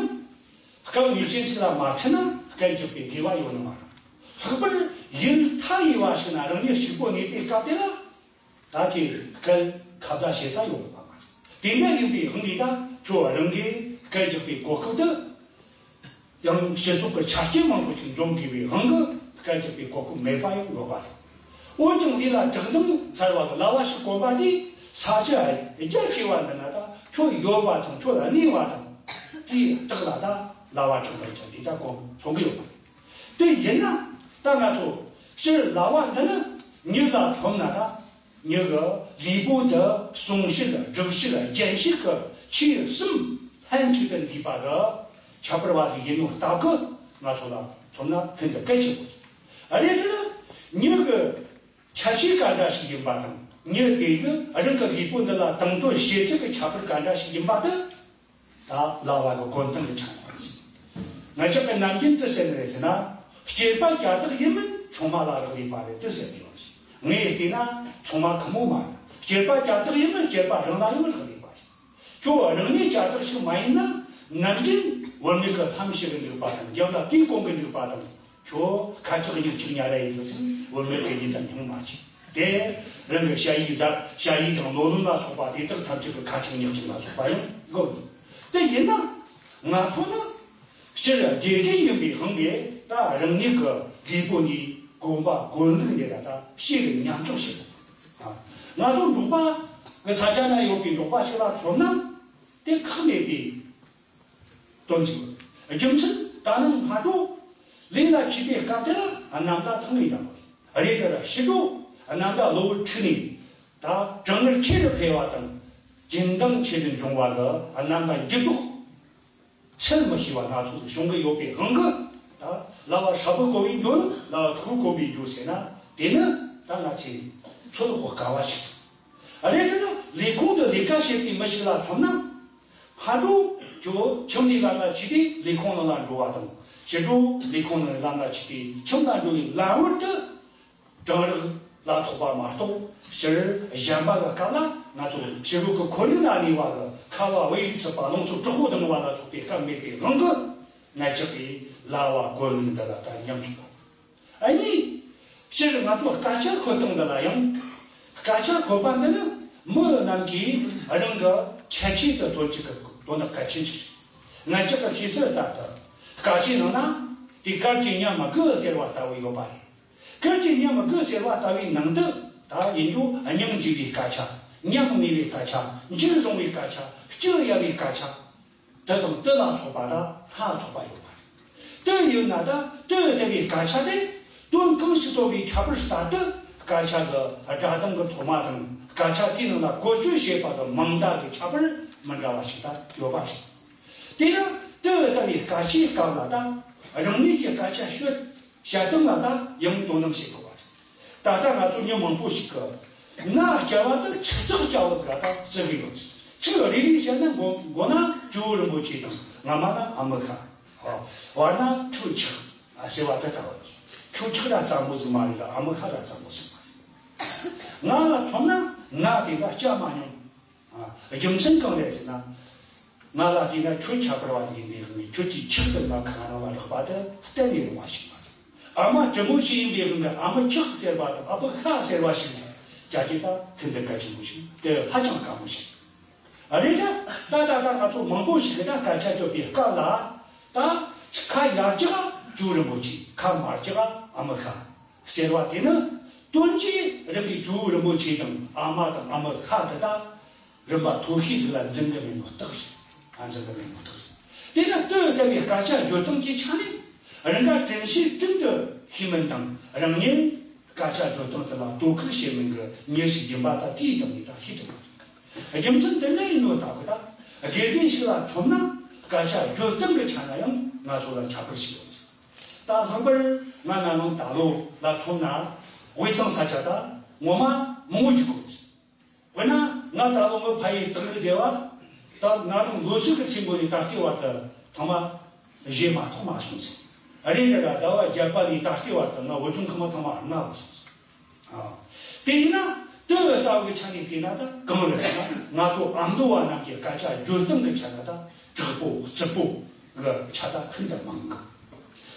སྐབས་ངེས་ཅན་ཅིག་ལ་མ་ཁྲིད་ན་སྐད་རྒྱག་པའི་དགེ་བ་ཡོད་ནི་མ་རེད། ལྷག་པར་ཡུལ་མཐའ་ཡས་པ་ཞིག་ན་རང་ཉིད་གཅིག་པོ་གནས་པའི་སྐབས་དེ་ལ། ད་དེ་སྐད་ཁ་བརྡ་བྱེད་ས་ཡོད་པ་མ་རེད། དེ་འདྲ་ཡིན་པའི་དབང་གིས་ད་ཁྱོད་རང་གིས་སྐད་རྒྱག་པའི་གོ་སྐབས་དེ། ཡང་སྤྱི་ཚོགས་ཀྱི་ཆ་རྐྱེན་མང་པོ་ཞིག་འཛོམས་དགོས་པའི་དབང་གིས་སྐད་རྒྱག་པའི་གོ་སྐབས་མེད་པ་ཡང་ཡོད་པ་རེད། འོན་ཀྱང་འདི་ལ་བཀྲག་མདངས་འཚེར་བ་གི་ལྭ་བ་ཞིག་གོན་པ་དེས་ས་ཆ་རྒྱ་ཆེ་བ་འདི་ན་ད་ཁྱོད་ཡོད་པ་དང་ཁྱོད་གནས་པ་དང་དེའི་རྟགས་ལ་ད་ལྭ་བ་བཀྲག་མདངས་ཅན་དེ་ད་གོན་སོང་གི་ཡོད་པ་རེད། དེ་ཡིན་ན་ད་ང་ཚོ་སྤྱིར་ལྭ་བ་འདི་ནི་མྱི་ལ་མཚོན་ན་ད། མྱི་གི་ལུས་པོ་འདི་གསུང་བཤད་སྒྲུབ་བཤད་རྒྱན་བཤད་ཀྱི་ཆོས་གསུམ་ལྷན་ཅིག་ཏུ་འདུས་པ་གི་ཁྱད་པར་བ་ཟིག་ཡིན་ནོ་སྟབས་ཀྱིས་ང་ཚོ་ལ་མཚོན་ན་ཕན་དུ་གལ་ཆེན་པོ་རེད། དེ་ནི་མྱི་གི་ཁྱད་ཆོས་ག་འདྲ་ཞིག་ཡིན་པ་དང་། མྱི་དེ་གི་རང་གི་ལུས་པོ་འདི་ལ་དང་དོད་བྱེད་ཚུལ་གྱི་ཁྱད་པར་ག་འདྲ་ཞིག་ཡིན་པ་དེ། ད་ལྭ་བ་གི་གོན་སྟངས་ཀྱི་ཆ་ནས་ཡིན། ང་ཅག་གི་ནམ་རྒྱུན་ཅི་ཟེར་ནི་རེད་ཟེར་ན། སྐྱེས་པ་ཀྱ་དག་ཡིན་མིན་ཆུང་མ་ལ་རག་ལས་པ་རེད་དེ་ཟེར་གི་ཡོད་རེད། ངས་བལྟས་ན་ཆུང་མ་གི་མོ་མ་རེད། སྐྱེས་པ་ཀྱ་དག་ཡིན་མིན་སྐྱེས་པ་རང་ལ་ཡང་རག་ལས་པ་རེད། ཁྱོད་རང་ཉིད་ཀྱ་དག་ཞིག་མ་ཡིན་ན། ནམ་རྒྱུན་བུད་མེད་ཀྱི་ལྷམ་ཕྱེ་གི་འདུག་པ་དང་། རྒྱབ་ལ་དུས་གོན་གི་འདུག་པ་དང་། ཁྱོད་ཁ་ལྕགས་མྱིག་གཅིག་ཉ་ར་ཡིན་དུ་ཟིན་བུད་མེད་དེ་ཉིད་དང་སྙིང་མ་གཅིག་དེ། རང་གི་ཞ་ཡི་ཟ་ཞ་ཡི་དང་ལོ་ལོན་ལ་སོགས་པ་དེ་དག་ཐམས་ཅད་ཀྱི་ཁ་ལྕགས་མྱིག་གཅིག་ལ་སོགས་པ་ཡང་དགོས། དེ་ཡིན་ན་ང་ཚོ་ནི་སྤྱིར་དགེ་རྒན་ཡིན་པའི་དབང་གིས་ད་རང་ཉིད་ཀྱི་ལུས་པོ་ནས་གོན་པ་གོན་ལུགས་འདི་ལ་ད་ཕྱི་རུ་ཉམས་ཆག་བྱེད་དགོས། ང་ཚོ་འབྲོག་པ་གི་ས་ཆ་ན་ཡོད་པའི་འབྲོག་པ་ཞིག་ལ་མཚོན་ན་དེ་ཁག་མེད་པའི་དོན་གཅིག་རྒྱུ་མཚན་ད་ནངས་སྔ་དྲོ་ལས་ལ་ཆས་པའི་སྐབས་དེ་ལ་གནམ་ད་ཐང་ངེ་ཡང་རེད་དེ་ར། ཕྱི་དྲོ་གནམ་ད་གློ་བུར་འཁྲུགས་ནས་ད་གྲང་ངར་ཆེ་རུ་འཕེལ་བ་དང་། རྒྱུན་ལྡན་ཆེ་རུ་འབྱུང་བ་ལ་གནམ་ད་འགྱུར་ལྡོག་འཚོལ་མི་ཤེས་པ་སྣ་ཚོགས་བྱུང་གི་ཡོད་པའི་དབང་གིས་ད་ལྭ་བ་ཧྲ་བོ་གོན་པའི་འགྱོ་ནི་ལྭ་བ་ཐུག་གོན་པའི་འགྱོ་ཟེར་ན། དེ་ནི་ད་ང་ཚོས་ཚོད་དཔག་དཀའ་བ་ཞིག་རེད། དེ་ནི་ལས་ཁུངས་དུ་ལས་ཀ་བྱེད་པའི་མི་ཞིག་ལ་མཚོན་ན། སྔ་དྲོ་ཁྱོད་ཁྱིམ་ནས་ལམ་ལ་ཆས་ཏེ་ལས་ཁུངས་ནང་ལ་འགྲོ་བ་དང་། ཕྱི་དྲོ་ལས་ཁུངས་ནང་ལམ་ལ་ཆས་ཏེ་ཁྱིམ་ལ་འགྲོ་བའི་ལམ་བར་དུ། གྲང་རེག་ལ་ཐོགས་པ་མ་གཏོགས། སྤྱིར་གཞན་པ་གི་སྐབས་ལ་ང་ཚོ་ཕྱི་རོལ་གྱི་ཁོར་ཡུག་ལ་གནས་པ་གི་ཁ་བ་འོ་ཡིག་ཚིག་པ་རླུང་འཚུབ་དྲག་པོ་ལྡང་བ་ལ་སོགས་པའི་སྐབས་མེད་པའི་དབང་གིས། ང་ཅག་གིས་ལྭ་བ་གོན་ལུགས་འདི་ལ་ད་ཉམས་བཅུག་པ། ཨ་ནི། སྤྱིར་ང་ཚོ་སྐད་ཆ་འཁོད་སྟངས་འདི་ལ་ཡང་། སྐད་ཆ་འཁོད་པ་འདི་ནི་མི་རྣམས་ཀྱིས་རང་གི་ཁྱད་ཆོས་དུ་མཚོན་བྱེད་ཀྱི་དོན་དག་གལ་ཆེན་ཞིག་རེད། ང་ཅག་གི་ཤེས་གསལ་ལྟར་དུ། སྐད་ཆའི་ནང་ན་དེ་གར་གྱི་ཉམས་དགུ་ཟེར་བ་ལྟ་བུ་ཡོད་པ་རེད། གར་གྱི་ཉམས་དགུ་ཟེར་བ་ལྟ་བུའི་ནང་དུ་ད་ཡིན་རྒྱུ་སྙིང་རྗེ་བའི་སྐད་ཆ། ཉམས་ངེས་པའི་སྐད་ཆ། འཇིགས་བཟུང་བའི་སྐད་ཆ། སྐྱི་གཡའ་བའི་སྐད་ཆ། དེ་དང་དེ་ལ་སོགས་པ་ལ་སྣ་ཚོགས་པ་ཡོད་པ་རེད། དེ་ཡིན་ན་ད་དེ་ལྟ་བུའི་སྐད་ཆ་དེ་དོན་གང་ཞིག་གསུང་བའི་ཁྱད་པར་ལྟར་དུ་སྐད་ཆ་གི་སྒྲ་གདངས་ཀྱི་མཐོ་དམའ་དང་། སྐད་ཆ་དེའི་ནང་ལ་བཀོལ་སྤྱོད་བྱེད་པ་གི་མིང་བརྡ་གི་ཁྱད་པར་མི་འདྲ་བ་ཞིག་ད་ཡོད་པ་རེད། དེ་ཡང་དེ་ལྟ་བུའི་སྐད་ཆའི་སྐབས་ལ་ད་རང་ཉིད་ཀྱི་སྐད་ཆ་ཤོད་བཤད་སྟངས་ལ་ད་ཡང་དོ་སྣང་བྱེད་དགོས་པ་རེད། ད་ལྟ་ང་ཚོ་མྱི་མང་པོ་ཞིག་གིས་ང་སྐྱ་བ་དང་ཆུ་ཚགས་སྐྱ་བོ་ཟེར་ད་བརྩི་གི་ཡོད། ཚིག་རེ་རེ་བཤད་ན་མགོ་མགོ་ན་ཇོ་བོ་རིན་པོ་ཆེ་དང་། རྔ་མ་ན་ཨ་མི་ཤ། བར་ན་ཁྱུ་ཆག་ཟེར་བ་དེ་ལྟ་བུ་རེད། ཁྱུ་ཆག་ར་གཙང་མོ་ཟིག་མ་རེད་ལ། ཨ་མི་ཤ་ར་གཙང་མོ་ཟིག་མ་རེད། ང་ལ་མཚོན་ན་ང་དེ་འདྲ་སྐྱ་མ་མྱོང་། རྒྱུ་མཚན་གང་རེད་ཟེར་ན། ང་ལ་བལྟས་ན་ཁྱོད་ཁྱད་པར་བ་ཟིག་ཡིན་པའི་དབང་གིས་ཁྱོད་ཀྱི་ཆགས་དེ་ང་ཁ་ནང་ལ་རག་པ་དེ་གཏན་ནས་ཡོང་བ་ཞིག་མ་རེད། ཨ་མ་དྲིན་མོ་ཞིག་ཡིན་པའི་དབང་གིས་ཨ་མི་ཆག་ཟེར་བ་དང་ཨ་ཕ་ཤ་ཟེར་བ་ཞིག་རྒྱ་སྐད་ད་ཁུ་འདི་གལ་ཆེན་པོ་ཞིག་དེ་ཧ་ཅང་དཀའ་མོ་ཞིག་རེད། ད་ད་ད་ང་ཚོ་མང་པོ་ཞིག་གིས་ད་སྐད་ཆ་བརྗོད་པའི་སྐབས་ལ་ད་ཁ་ཡར་ལྕག་ཇོ་བོ་རིན་པོ་ཆེ། ཁ་མར་ལྕག་ཨ་མི་ཤ་ཟེར་བ་དེ་ནི་དོན་གྱིས་རང་གི་ཇོ་བོ་རིན་པོ་ཆེ་དང་ཨ་མ་དང་ཨ་མི་ཤ་དེ་ད། རིམ་པ་མཐོ་ཤོས་ཟིག་ལ་འཛིན་གི་མེད་ནོ་རྟགས་རེད། ཨ་འཛིན་གི་མེད་ནོ་རྟགས་རེད། དེ་ན་ལྟོས་ལྟ་བུའི་སྐད་ཆ་བརྗོད་སྟངས་ཀྱི་ཆ་ནས་རང་ག་དྲན་ཤེས་ཀུན་ཏུ་ཤེས་མིན་དང་། རང་ཉིད་ སྐད་ཆ་བརྗོད་སྟངས་དེ་ལ་དོ་ཁུར་བྱེད་མིན་གྱི་མྱི་ཞིག་ཡིན་པ་ད་དེའི་སྟེང་ནས་ད་ཤེས་ཐུབ་པ་རེད། རྒྱུ་མཚན་དེ་འདྲ་ཡིན་ནོ་ད་གི་ད་དགེ་རྒན་ཞིག་ལ་མཚོན་ན་སྐད་ཆ་བརྗོད་སྟངས་ཀྱི་ཆ་ན་ཡང་ང་ཚོ་ལ་ཁྱད་པར་ཞིག་ཡོད། ད་ལྷག་པར་ང་ན་ནིང་ད་ལོ་ལ་མཚོན་ན་དབུས་གཙང་ས་ཆ་ད་ངོ་མ་མང་བོ་ཞིག་གོ། དཔེར་ན་ང་ད་ལོ་ངའི་ཕ་ཡུལ་གཙང་རི་སྡེ་བ་ད་ང་རང་ལོ་ཚིགས་ཀྱི་ཚེ་འགོ་ནས་ད་ལྟའི་བར་དུ་ཐེངས་མ་བཞེས་མ་ཐོག་མ་སོང་ཟིན། རེ་རེ་ལ་ཟླ་བ་བརྒྱད་པ་ནས་ད་ལྟའི་བར་དུ་ང་བོད་ལྗོངས་ཁམས་ཐེངས་མ་ལྔ་བ་སོང་ཟིན། ཨ། དེ་ཡིན་ན་དེ་ལྟ་བུའི་ཆ་ནས་བལྟས་ན་ད་གང་རེད་ཟེར་ན་ང་ཚོ་ཨ་མདོ་བ་རྣམས་ཀྱི་སྐད་ཆ་བརྗོད་སྟངས་ཀྱི་ཆ་ན་ད་དྲག་པོ་རྩུབ་པོ་གི་ཆ་ད་ཤིན་ཏུ་མང་གི།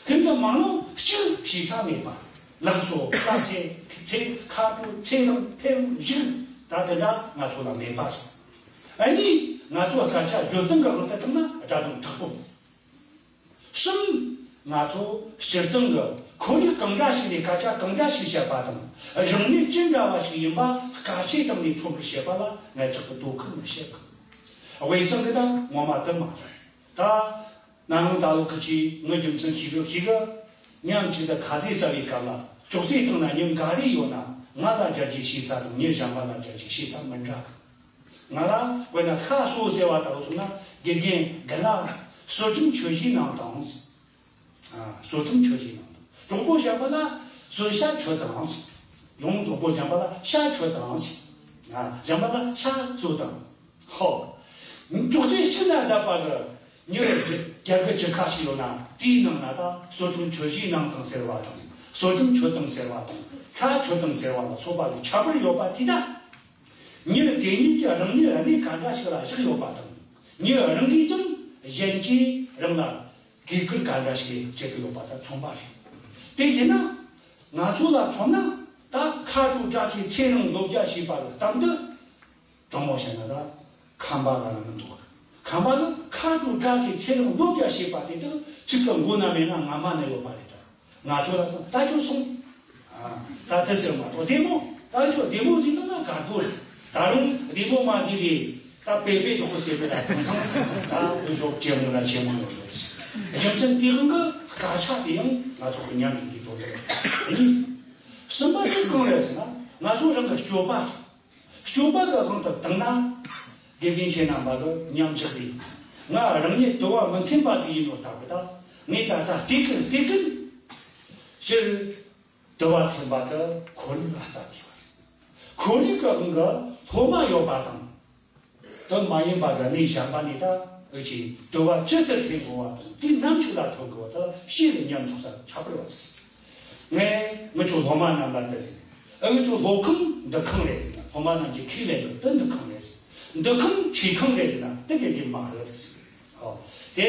ཤིན་ཏུ་མང་ནོ་གཅིག་བྱས་ས་མེད་པ། ལགས་སོ་ལགས་སེ་ཚེ་ཁ་དྲོ་ཚེ་རིང་ཐེངས་བཞི་ད་དེ་འདྲ་ང་ཚོ་ལ་མེད་པ་ཞིག་ཨ་ནི་ང་ཚོ་སྐད་ཆ་བརྗོད་སྟངས་ཀྱི་དབང་དུ་བཏང་ན་སྒྲ་གདངས་དྲག་པོ། གསུམ། ང་ཚོ་སྤྱིར་བཏང་གི་ཁོར་ཡུག་གང་འདྲ་ཞིག་ནས་སྐད་ཆ་གང་འདྲ་ཞིག་བཤད་པ་དང་རང་ཉིད་ཅི་འདྲ་བ་ཞིག་ཡིན་པ་སྐད་ཆའི་སྟེང་ནས་མཚོན་པར་བཤད་པ་ལ་ངས་ཅག་ཏུ་དོ་ཁུར་མི་བྱེད་གི། དབུས་གཙང་གི་ད་ངོ་མ་དུ་མ་རེད། ད་ན་ནིང་ད་ལོ་ཁི་ཆི་ངའི་རྒྱུ་མཚན་ཞིག་གི་ཞིག་གི་མཉམ་གཅིག་ཏུ་ཁ་ཟས་ཟ་བའི་སྐབས་ལ་ཅོག་ཙེའི་སྟེང་ན་མྱི་འགའ་རེ་ཡོད་ན་ང་ལ་རྒྱ་སྐྱེད་བྱེད་ས་དང་མྱི་གཞན་པ་ལ་རྒྱ་སྐྱེད་བྱེད་ས་མི་འདྲ་གི། ང་ལ་དཔེར་ན་ཤ་གསོ་ཟེར་བ་ལྟ་བུ་སོང་ན་དགེ་རྒན་འདི་ལ་གསོ་ཁྲིམས་ཆོད་གཞིའི་ནང་དང་། ཨ། གསོ་ཁྲིམས་ཆོད་གཞིའི་ནང་དང་། གྲོགས་པོ་གཞན་པ་ལ་གསོན་ཤ་ཆོད་དང་། ཡང་གྲོགས་པོ་གཞན་པ་ལ་ཤ་ཆོད་དང་། ཨ། གཞན་པ་ལ་ཤ་གསོ་དང་། ཧོ། ཅོག་ཙེ་གཅིག་ན་བསྡད་པ་གི་མྱི་རྒྱ་གི་བཅུ་ཁ་ཞིག་ཡོད་ན་དེའི་ནང་ན་ད་གསོ་ཁྲིམས་ཆོད་གཞིའི་ནང་དང་ཟེར་བ་དང་། གསོ་ཁྲིམས་ཆོད་དང་ཟེར་བ་དང་། ཤ་ཆོད་དང་ཟེར་བ་ལ་སོགས་པ་གི་ཁྱད་པར་ཡོད་པ་དེ་ད། མྱི་དེ་ཉིད་ཀྱིས་རང་ཉིད་གནས་ག་འདྲ་ཞིག་ལ་བཞག་ཡོད་པ་དང་། མྱི་རང་གིས་ཀྱང་གཞན་གྱིས་རང་ལ་གུས་བཀུར་ག་འདྲ་ཞིག་བྱེད་ཀྱི་ཡོད་པ་དང་མཚུངས་པ་རེད། དེ་ཡིན་ན་ང་ཚོ་ལ་མཚོན་ན་ད་ཁ་དྲོ་སྐྲ་ཆད་ཚེ་རིང་ལོ་བརྒྱ་ཞེས་པ་ལ་ལྟ་འདི། དྲང་མོ་བཤད་ན་ད་ཁམས་པ་ལ་ལ་མི་འདུག་ཁམས་པ་ལ་ཁ་དྲོ་སྐྲ་ཆད་ཚེ་རིང་ལོ་བརྒྱ་ཞེས་པ་དེ་དག་ཚིག་གི་མགོ་ན་མེད་ན་རྔ་མ་ན་ཡོད་པ་རེད་ད། ང་ཚོ་ལ་ད་ཁྱོད་སོང་། ཨ། ད་དེ་ཟེར་མ་གཏོགས་བདེ་མོ་ད་ཁྱོད་བདེ་མོ་ཟིག་ན་དགའ་པོ་རེད། ད་རུང་བདེ་མོ་མ་ཟིག་རེད། ད་པེ་པེ་དོ་ཁོ་ཟེར་བའི་ལ་དེང་སང་ད་འུ་ཞོག་ཇེ་མང་ལ་ཇེ་མང་ཡོང་གི་རེད། རྒྱུ་མཚན་དེ་གང་གི་སྐད་ཆ་དེ་ཡང་ང་ཚོ་གི་ཉམས་འགྱུར་གྱི་དོན་དག་རེད། གསུམ་པ་དེ་གང་རེད་ཟེར་ན་ང་ཚོ་རང་གི་སྤྱོད་པ་རེད། སྤྱོད་པ་གི་དབང་དུ་བཏང་ན། དགེ་རྒན་ཁྱེད་རྣམ་པ་གི་མཉམ་བཞག་རེད། ང་རང་ཉིད་དུ་བ་མི་འཐེན་པ་དེ་ཡིན་ནོ་ལྟ་བུ་ད། ངས་ད་ལྟ་བལྟས་ཀིན་བལྟས་ཀིན། སྤྱིར་དུ་བ་འཐེན་པ་དེ་ཁོར་ཡུག་ལ་ལྟ་དགོས་པ་རེད། ཁོར་ཡུག་གི་དབང་གིས་སློབ་མ་ཡོད་པ་དང་། དེ་མ་ཡིན་པ་གི་གནས་གཞན་པ་ནས་ད་འུ་ཅིག་དུ་བ་ཇི་ལྟར་འཐེན་དགོས་པ་དང་དེའི་ནམ་ཕྱོགས་ལ་ཐོན་དགོས་པ་དེ་ཤེས་ནས་མཉམ་འཇོག་ས་ཁྱད་པར་བ་ཟིག་ངས་ངི་ཆོ་སློབ་མ་རྣམས་ལ་འདི་ཟེར། ཨ་ངི་ཆོ་སློབ་ཁང་འདུ་ཁང་རེད་ཟེར་ན་སློབ་མ་རྣམས་ཀྱིས་ཁས་ལེན་གི་འདི་འདུ་ཁང་རེད་ཟེར། འདུ་ཁང་ཆོས་ཁང་རེད་ཟེར་ན་འདི་དགེ་རྒན་མ་རེད་ཟེར། ཨོ། དེ་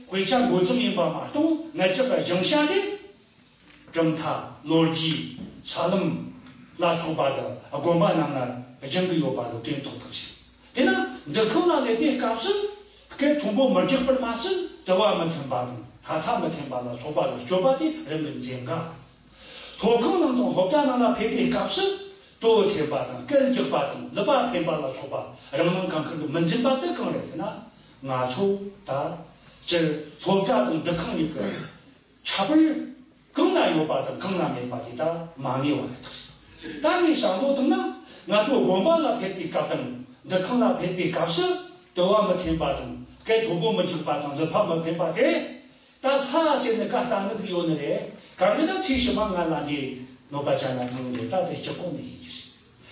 དཔེ་ཆ་འགོ་རྩོམ་ཡིན་པ་མ་གཏོགས་ང་ཅག་གི་སྦྱང་བྱ་དེ་གྲུབ་མཐའ་ལོ་རྒྱུས་ས་ལམ་ལ་སོགས་པ་གི་དགོན་པ་རྣམས་ལ་སྦྱང་གི་ཡོད་པ་ལ་དོན་དག་ཐག་ཆོད། དེས་ན་འདུ་ཁང་ལ་སླེབས་པའི་སྐབས་སུ་སྐད་མཐོན་པོ་མི་རྒྱག་པར་མ་ཟད་དུ་བ་མི་འཐེན་པ་དང་ཐ་ཐ་མི་འཐེན་པ་ལ་སོགས་པ་ལ་སྤྱོད་པ་དེ་རིམ་པས་འཛེམ་དགོས། སློབ་ཁང་ནང་དང་སློབ་གྲྭ་ནང་ལ་ཕེབས་པའི་སྐབས་སུ་དུ་བ་འཐེན་པ་དང་སྐད་རྒྱག་པ་དང་ལུད་པ་འཕེན་པ་ལ་སོགས་པ་རང་སྣང་གང་ཤར་གྱི་མི་འཛེམ་པ་དེ་གང་རེད་ཟེར་ན། ང་ཚོ་ད་སྤྱིར་སློབ་གྲྭ་དང་འདུ་ཁང་གཉིས་ཀྱི་ཁྱད་པར་གང་ན་ཡོད་པ་དང་གང་ན་མེད་པ་དེ་ད་མ་ངེས་པ་རེད། ད་ངས་བསམ་བློ་བཏང་ན་ང་ཚོ་དགོན་པ་ལ་ཕེབས་པའི་སྐབས་དང་འདུ་ཁང་ལ་ཕེབས་པའི་སྐབས་སུ་དུ་བ་མི་འཐེན་པ་དང་སྐད་མཐོན་པོ་མི་རྒྱག་པ་དང་ལུད་པ་མི་འཕེན་པ་དེ་ད་ལྷ་ཟེར་ནས་བཀའ་བཏང་ནི་ཟིག་ཡོད་ནི་རེད། གང་གི་ད་ཚེ་ཕྱི་མ་ང་ལ་འདི་གནོད་པ་ཅན་ན་ཐང་རེད། ད་དེ་སྤྱི་ཁོག་ནས་ཡིན་གྱི་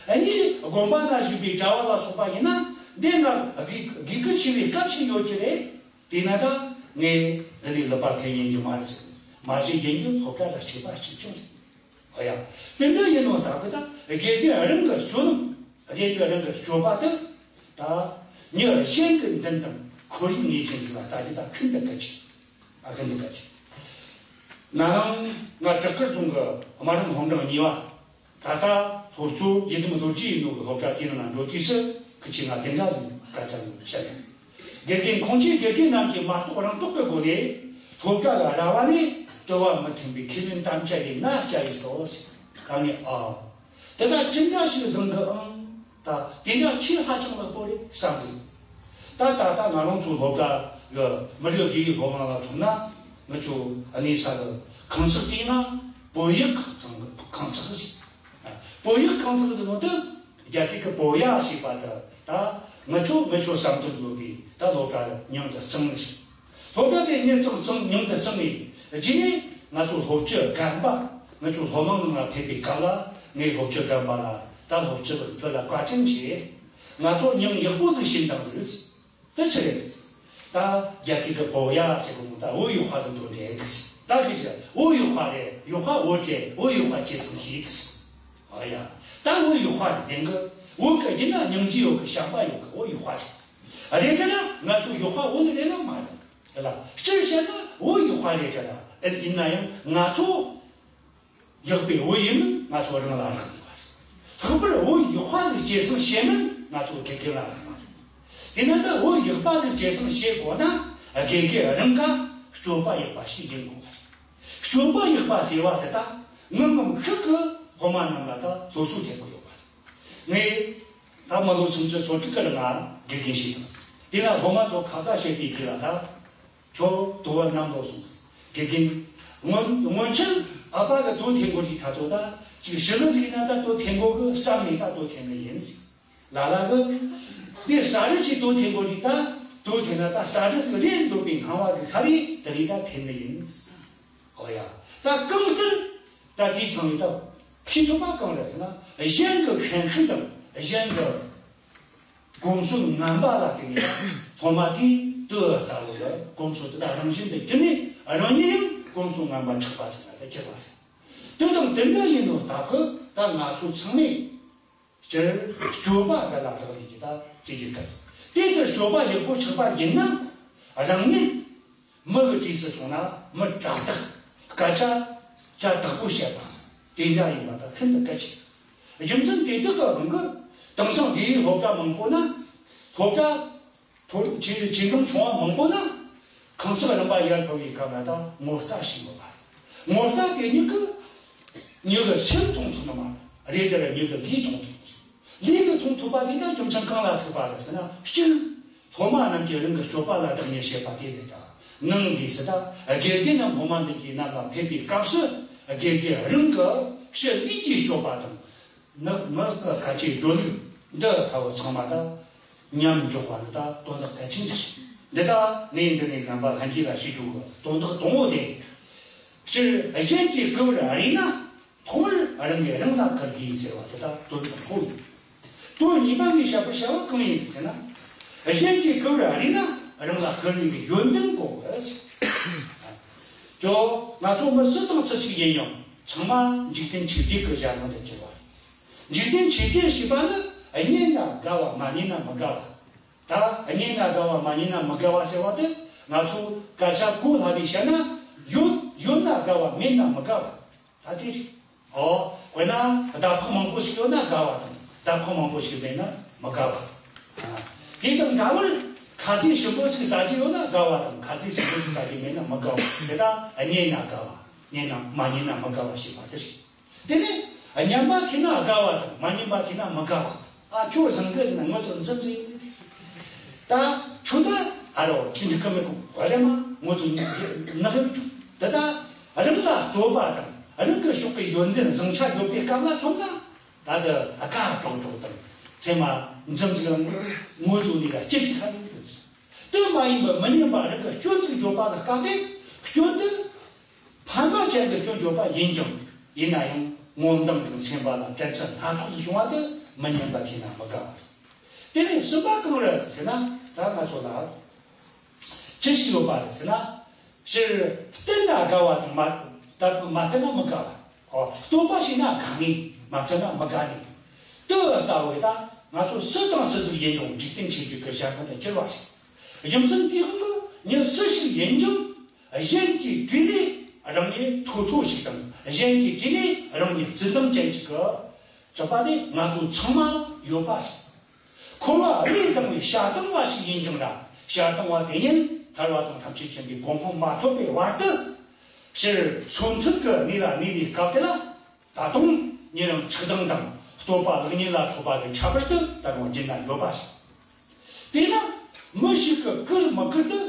རེད། ཨ་ནི་དགོན་པ་ན་བཞུགས་པའི་གྲྭ་བ་ལ་སོགས་པ་ཡིན་ན་འདི་ང་དགེ་དགེ་བསྐུལ་བྱེད་པའི་སྐབས་ཤིག་ཡོད་ཀྱི་རེད། དེས་ན་ད་ངས་འདི་ནས་ལུད་པ་འཕེན་ཉན་རྒྱུ་མ་རེད་ཟེར། མ་གཞི་ཡིན་རྒྱུ་སློབ་གྲྭ་ལ་ཆོས་པ་གཅིག་ཀྱང་རེད། ཨོ་ཡ། དེ་འདྲ་ཡིན་ནོ་ད་གི་ད་དགེ་རྒན་རང་གི་སྤྱོད་ལམ། དགེ་རྒན་རང་གི་སྤྱོད་པ་དེ་ད་མྱི་གཞན་གྱི་མདུན་དང་ཁོར་ཡུག་ངེས་ཅན་ཞིག་ལ་ལྟ་རྒྱུ་ད་ཤིན་ཏུ་གལ་ཆེ། ཨ་ཤིན་ཏུ་གལ་ཆེ། ན་རང་ང་བྲག་དཀར་རྫོང་གི་སྨན་རམས་སློབ་འབྲིང་གཉིས་པ། ད་ལྟ་སློབ་གཙོ་ཡི་དམ་རྡོ་རྗེ་ཡིན་ནོ་གི་སློབ་གྲྭ་དེའི་ནང་ན་འགྲོ་དུས་སུ་ཁི་ཆེ་ང་དེ་འདྲ་ཟིག་སྐད་ཆ་ཟིག་བཤད་ཡོད། དགེ་རྒན་ཁོང་ཆེ་དགེ་རྒན་རྣམས་ཀྱིས་མ་རྟོགས་རང་རྟོགས་ཀྱི་སྒོ་ནས་སློབ་གྲྭ་ལ་ར་བ་ནས་དུ་བ་མི་འཐེན་པའི་ཁས་ལེན་དམ་བཅའ་ཡིན་ན་བཅའ་ཡིན་ཏོ་ཟེར། ད་ངས་ཨ། དེ་ལྟར་ཅི་འདྲ་ཞིག་བཟང་གི་ཨང་། ད་དེ་འདྲ་ཆེས་ཧ་ཅང་ལེགས་པོ་རེད་བསམ་གི། ད་ད་ལྟ་ང་རང་ཚོ་སློབ་གྲྭ་གི་མི་རིགས་དགེ་ཡིག་སློབ་ཁང་ལ་མཚོན་ན་ང་ཚོ་གནས་ས་གི་ཁང་ཚན་དེ་ན་བོད་ཡིག་ཁང་ཚན་གི་ཁང་ཚན་ཟིག་བོད་ཡིག་གང་ཟག་ཟེར་ནོ་དེ་རྒྱ་སྐད་ཀྱི་བོད་ཡ་ཞེས་པ་དེ་ད་ང་ཆོ་ང་ཆོ་བསམ་དོན་བཟོ་པའི་ད་སློབ་གྲྭ་མྱིང་དེ་གཙང་ནི་ཞིག་སློབ་གྲྭ་དེ་མྱིང་གཙང་གཙང་མྱིང་དེ་གཙང་ནི་རྗེས་ནས་ང་ཚོ་སློབ་སྤྱི་རྒན་པ་ང་ཚོ་སློབ་མང་ནང་ལ་ཕེབས་པའི་སྐབས་ལ་ངས་སློབ་སྤྱི་རྒན་པ་ལ་ད་སློབ་སྤྱི་བོད་ལ་བཀའ་དྲིན་ཆེ། ང་ཚོ་མྱིང་ཡག་པོ་ཟིག་བྱིན་དང་ཟིག་དེ་ཆི་རེད། ད་རྒྱ་སྐད་ཀྱི་བོད་ཡ་ཟེར་གོ་ནོ་ད་བོད་ཡིག་དཔེ་གི་དོན་རེད། ད་གི་ཞིག་བོད་ཡིག་དཔེ་རེད། ཡིག་དཔེ་བོད་རེད། བོད་ཡིག་དཔེ་ཁྱེད་ཚང་ཤེས། ཨ་ཡ། ད་བོད་ཡིག་དཔེ་རེད། དེང་གི་བོད་གི་ཡིན་ན་སྙིང་རྗེ་ཡོད་གི་བྱམས་པ་ཡོད་གི་བོད་ཡིག་དཔེ་རེད། རེད་དེ་ན་ང་ཚོ་ཡིག་དཔེ་བོད་ལ་རེད་ལ་མ་རེད། དེ་ལ་སྤྱིར་བཤད་ན་བོད་ཡིག་དཔེ་རེད་དེ་ལ་ཡིན་ན་ཡང་ང་ཚོ་ཡག་པའི་བོད་ཡིག་ནི་ང་ཚོ་རང་ལ་རག་ལས་པ་རེད། ལྷག་པར་བོད་ཡིག་དཔེ་ལ་གཅེས་སེམས་བྱེད་མིན་ང་ཚོ་དགེ་རྒན་ལ་རག་མ་རེད། དེས་ན་ད་བོད་ཡིག་དཔེ་ལ་གཅེས་སེམས་བྱེད་དགོས་ན་དགེ་རྒན་རང་ག་སྤྱོད་པ་ཡག་པ་ཞིག་ཡིན་དགོས་པ་རེད། སྤྱོད་པ་ཡག་པ་ཟེར་བ་དེ་ད་ངང་ངམ་ཤུགས་ཀྱིས་སློབ་མ་རྣམས་ལ་ད་སློབ་གསོ་ཐེབས་དགོས་ཡོད་པ་རེད། ངས་ད་མི་ལོ་སུམ་ཅུ་སོ་དྲུག་གི་རིང་ང་དགེ་རྒན་བྱས་ཡོད། དེ་ལ་སློབ་མ་ཚོ་ཁ་བརྡ་བྱེད་པའི་དུས་ལ་ད། ཁྱོད་དུ་བ་ནམ་ལོ་སོང་། དགེ་རྒན། སྔོན་སྔོན་ཆད་ཨ་ཕ་གི་དོ་འཐེན་གོ་རིགས་ཐ་ཚོ་ད་ཅིག་ཞི་ལི་ཟིག་ན་ད་དོ་འཐེན་གོ་གི་བསམ་ནས་ད་དོ་འཐེན་ནི་ཡིན། ལ་ལ་གི་དེ་ས་རི་ཆི་དོ་འཐེན་གོ་རིགས་ད་དོ་འཐེན་ན་ད་ས་རི་ཟིག་རེད་འདོད་པའི་སྣང་བ་གི་ཁ་རི་དེ་རིགས་ད་འཐེན་ནི་ཡིན། ཨོ་ཡ། ད་གང་ལྟར་ད་དེའི་ཚང་ནས་ད་ཤེས་ཐུབ་པ་གང་རེད་ཟེར་ན་གཞན་གི་ཤན་ཤུགས་དང་གཞན་གི་གོམས་སྲོལ་ངན་པ་ལ་བརྟེན་ནས་སློབ་མ་དེས་དེ་ལྟ་བུ་ལ་གོམས་སྲོལ་དེ་དག་རང་བཞིན་དུ་གྱུར་ནས་རང་ཉིད་ཡང་གོམས་སྲོལ་ངན་པ་ཆགས་པ་ཅིག་ལ་ད་གྱུར་པ་རེད། དེ་དང་དེ་འདྲ་ཡིན་ནོ་ད་གི་ད་ང་ཚོ་ཚང་མས་སྤྱིར་སྤྱོད་པ་འགའ་ལ་རག་ལས་ཀྱི་ད་དེ་ཡི་སྐད་དེ་ལྟར་སྤྱོད་པ་ཡག་པོ་ཆགས་པ་ཡིན་ན་རང་ཉིད། མི་གི་གྲས་སུ་སོང་ན་མི་དྲག་དག་སྐད་ཆ་ཆ་དག་པོ་བཤད་པ་དེ་འདྲ་ཡིན་པ་དང་ཤིན་ཏུ་གལ་ཆེ། རྒྱུ་མཚན་དེ་དག་གི་དབང་གིས་དེང་སང་འདིའི་སློབ་གྲྭ་མང་པོ་ན་སློབ་གྲྭ་མཐོ་ཆེ་ཆེ་འབྲིང་ཆུང་བ་མང་པོ་ན་ཁང་གསར་རིམ་པ་ཡར་འཕར་བའི་སྐབས་ལ་ད་ངོ་ལྟ་ཞིག་ཡོད་པ་རེད། ངོ་ལྟ་དེ་ཉིད་ཀྱིས་མྱི་གི་སེམས་མཐོང་ཐུབ་ནི་མ་རེད། རེད་དེ་ར་མྱི་གི་ལུས་མཐོང་ཐུབ། ལུས་ཀྱི་མཐོང་ཐུབ་པ་དེ་ད་རྒྱུ་མཚན་གང་ལ་ཐུག་པ་རེད་ཟེར་ན་གཅིག་སློབ་མ་རྣམས་ཀྱིས་རང་གི་སྤྱོད་པ་ལ་བདག་གཉེར་བྱེད་པ་དེ་རེད། ད་ནང་གི་སྲིད་ད་དགེ་རྒན་རྣམས་སློབ་མ་རྣམས་ཀྱི་རྣམ་ལ་ཕེབས་པའི་སྐབས་སུ་དགེ་རྒན་རང་གི་ཕྱི་ལུས་ཀྱི་སྤྱོད་པ་དང་ནགས་ནགས་ཀྱི་ཁ་ཆེའི་སྒྲོ་ལུག་འདི་ལྟ་བུ་ཚང་མ་ད་མཉམ་འཇོག་པ་ནི་ད་དོན་དག་གལ་ཆེན་ཞིག་འདི་ད་ངས་འདི་ནས་རྣམ་པ་ལྷན་རྒྱས་ལ་ཞུ་རྒྱུ་གི་དོན་དག་དང་པོ་དེ། སྤྱིར་གཞན་གྱིས་བསྐུལ་བར་རིགས་ན། ཐོག་མར་རང་གིས་རང་ལ་བསྐུལ་དགོས་ཟེར་བ་དེ་དག་དོན་དག་ཁོ་ཡིན། དོན་གཉིས་པ་ནས་བཤད་པར་བྱ་བ་གང་ཡིན་ཟེར་ན། གཞན་གྱིས་བསྐུལ་བར་རིགས་ན་རང་ལ་བསྐུལ་བའི་ཡོན་ཏན་གོ་གི། ཁྱོད་ང་ཚོ་མི་སུ་དང་སུ་ཞིག་ཡིན་ཡང་ཚང་མ་འཇིག་རྟེན་ཆོས་བརྒྱད་ཀྱི་གཞལ་མི་དུ་གྱུར་བ་རེད། འཇིག་རྟེན་ཆོས་བརྒྱད་ཞེས་པ་ནི་རྙེད་ན་དགའ་བ་མ་རྙེད་ན་མི་དགའ་བ། ད་རྙེད་ན་དགའ་བ་མ་རྙེད་ན་མི་དགའ་བ་ཟེར་བ་དེ་ང་ཚོ་སྐད་ཆ་གོ་སླ་བའི་བཤད་ན་ཡོད་ཡོད་ན་དགའ་བ་མེད་ན་མི་དགའ་བ། ད་དེ་རེད། ཨོ། དཔེར་ན་ཟླ་ཕོགས་མང་པོ་ཞིག་ཡོད་ན་དགའ་བ་དང་ཟླ་ཕོགས་མང་པོ་ཞིག་མེད་ན་མི་དགའ་བ། ཨ། དེ་དང་འདྲ་བར་ཁ་ཟས་ཞིམ་པོ་ཞིག་ཟ་རྒྱུ་ཡོད་ན་དགའ་བ་དང་ཁ་ཟས་ཞིམ་པོ་ཞིག་ཟ་རྒྱུ་མེད་ན་མི་དགའ་བ། དེ་དག་རྙེད་ན་དགའ་བ། རྙེད་ན་མ་རྙེད་ན་མི་དགའ་བ་ཞེས་པ་དེ་རེད། དེ་ནས་སྙན་པ་ཐོས་ན་དགའ་བ་དང་མ་སྙན་པ་ཐོས་ན་མི་དགའ་བ། ཨ་ཁྱོད་བཟང་གི་ཟེར་ན་ང་ཚོ་འཛིན་འཛིན་ཡིན། ད་ཁྱོད་ད་ཨ་རོ་ཁྱེད་འདི་ཀ་མེད་གོ་ག་ལེ་མ་ང་ཚོ་ནག་ཡོད་ཁྱོད་ད་ད་རང་ལ་བསྟོད་པ་དང་རང་གི་ཕྱོགས་ཀྱི་ཡོན་ཏན་བཟང་ཆ་ཡོད་པའི་སྐབས་ལ་ཐོན་ན་ད་ད་ཨ་ཀ་ཀྲོག་ཀྲོག་དང་ཚེ་མ་འཛིན་འཛིན་ང་ཚོ་ནི་ལ་སྐྱེ་ཅི་ཁ་ཡིན་གི། དེ་མ་ཡིན་པར་མི་སྙན་པ་རང་གི་སྐྱོན་ཅིག་བརྗོད་པ་ལ་སྐབས་དེ་སྐྱོན་དེ། ཕན་པ་ཅན་གྱི་སྐྱོན་བརྗོད་པ་ཡིན་ཀྱང་ཡིན་ན་ཡང་ངོ་མདངས་དང་མཚན་པ་ལ་འགལ་ཚུལ་སྣ་ཚོགས་སུ་བྱུང་བ་དེ་མི་སྙན་པ་ཐོས་ན་མི་དགའ་བ། དེ་ནས་གསུམ་པ་གང་རེད་ཟེར་ན་ད་ང་ཚོ་ལ་ཅི་ཞིག་ཡོད་པ་རེད་ཟེར་ན། སྤྱིར་བསྟན་ན་དགའ་བ་དང་མ་ད་མ་བསྟན་ན་མི་དགའ་བ། ཨོ། བསྟོད་པ་བྱས་ན་དགའ་ངེས་མ་བསྟན་ན་མི་དགའ་ངེས། དེ་ལྟ་བུའི་ད་ང་ཚོ་སུ་དང་སུ་ཟིག་ཡིན་ཡང་འཇིག་རྟེན་ཆོས་བརྒྱད་ཀྱི་གཞལ་མི་དུ་གྱུར་བ་རེད། རྒྱུ་མཚན་དེའི་དབང་གིས་མྱི་སུ་ཞིག་ཡིན་ཀྱང་། གཞན་གྱི་དྲིས་ལས་རང་ཉིད་མཐོ་མཐོ་ཞིག་དང་གཞན་གྱི་དྲིས་ལས་རང་ཉིད་བརྩི་མཐོང་ཅན་ཞིག་གི་གྲུབ་པ་དེ་ང་ཚོ་ཚང་མ་ཡོད་པ་རེད། འཁོར་བ་བློས་བཏང་བའི་བྱ་བཏང་བ་ཞིག་ཡིན་ཀྱང་ར་བྱ་བཏང་བ་དེ་ཉིད་ཐར་བ་དང་ཐམས་ཅད་མཁྱེན་པའི་གོ་འཕང་མ་ཐོབ་པའི་བར་དུ་སྤྱིར་འཚོ་མཐུན་གྱི་གནས་ལ་གནས་པའི་སྐབས་དེ་ལ། ད་དུང་ཉེ་རིང་ཆགས་སྡང་དང་བསྟོད་པ་ལེགས་ཉེས་ལ་སོགས་པ་གི་ཁྱད་པར་དུ་ད་རུང་རྒྱུད་ན་ཡོད་པ་ཞིག་དེས་ན་མི་ཞིག་གི་བསྐུལ་མི་བསྐུལ་དུ་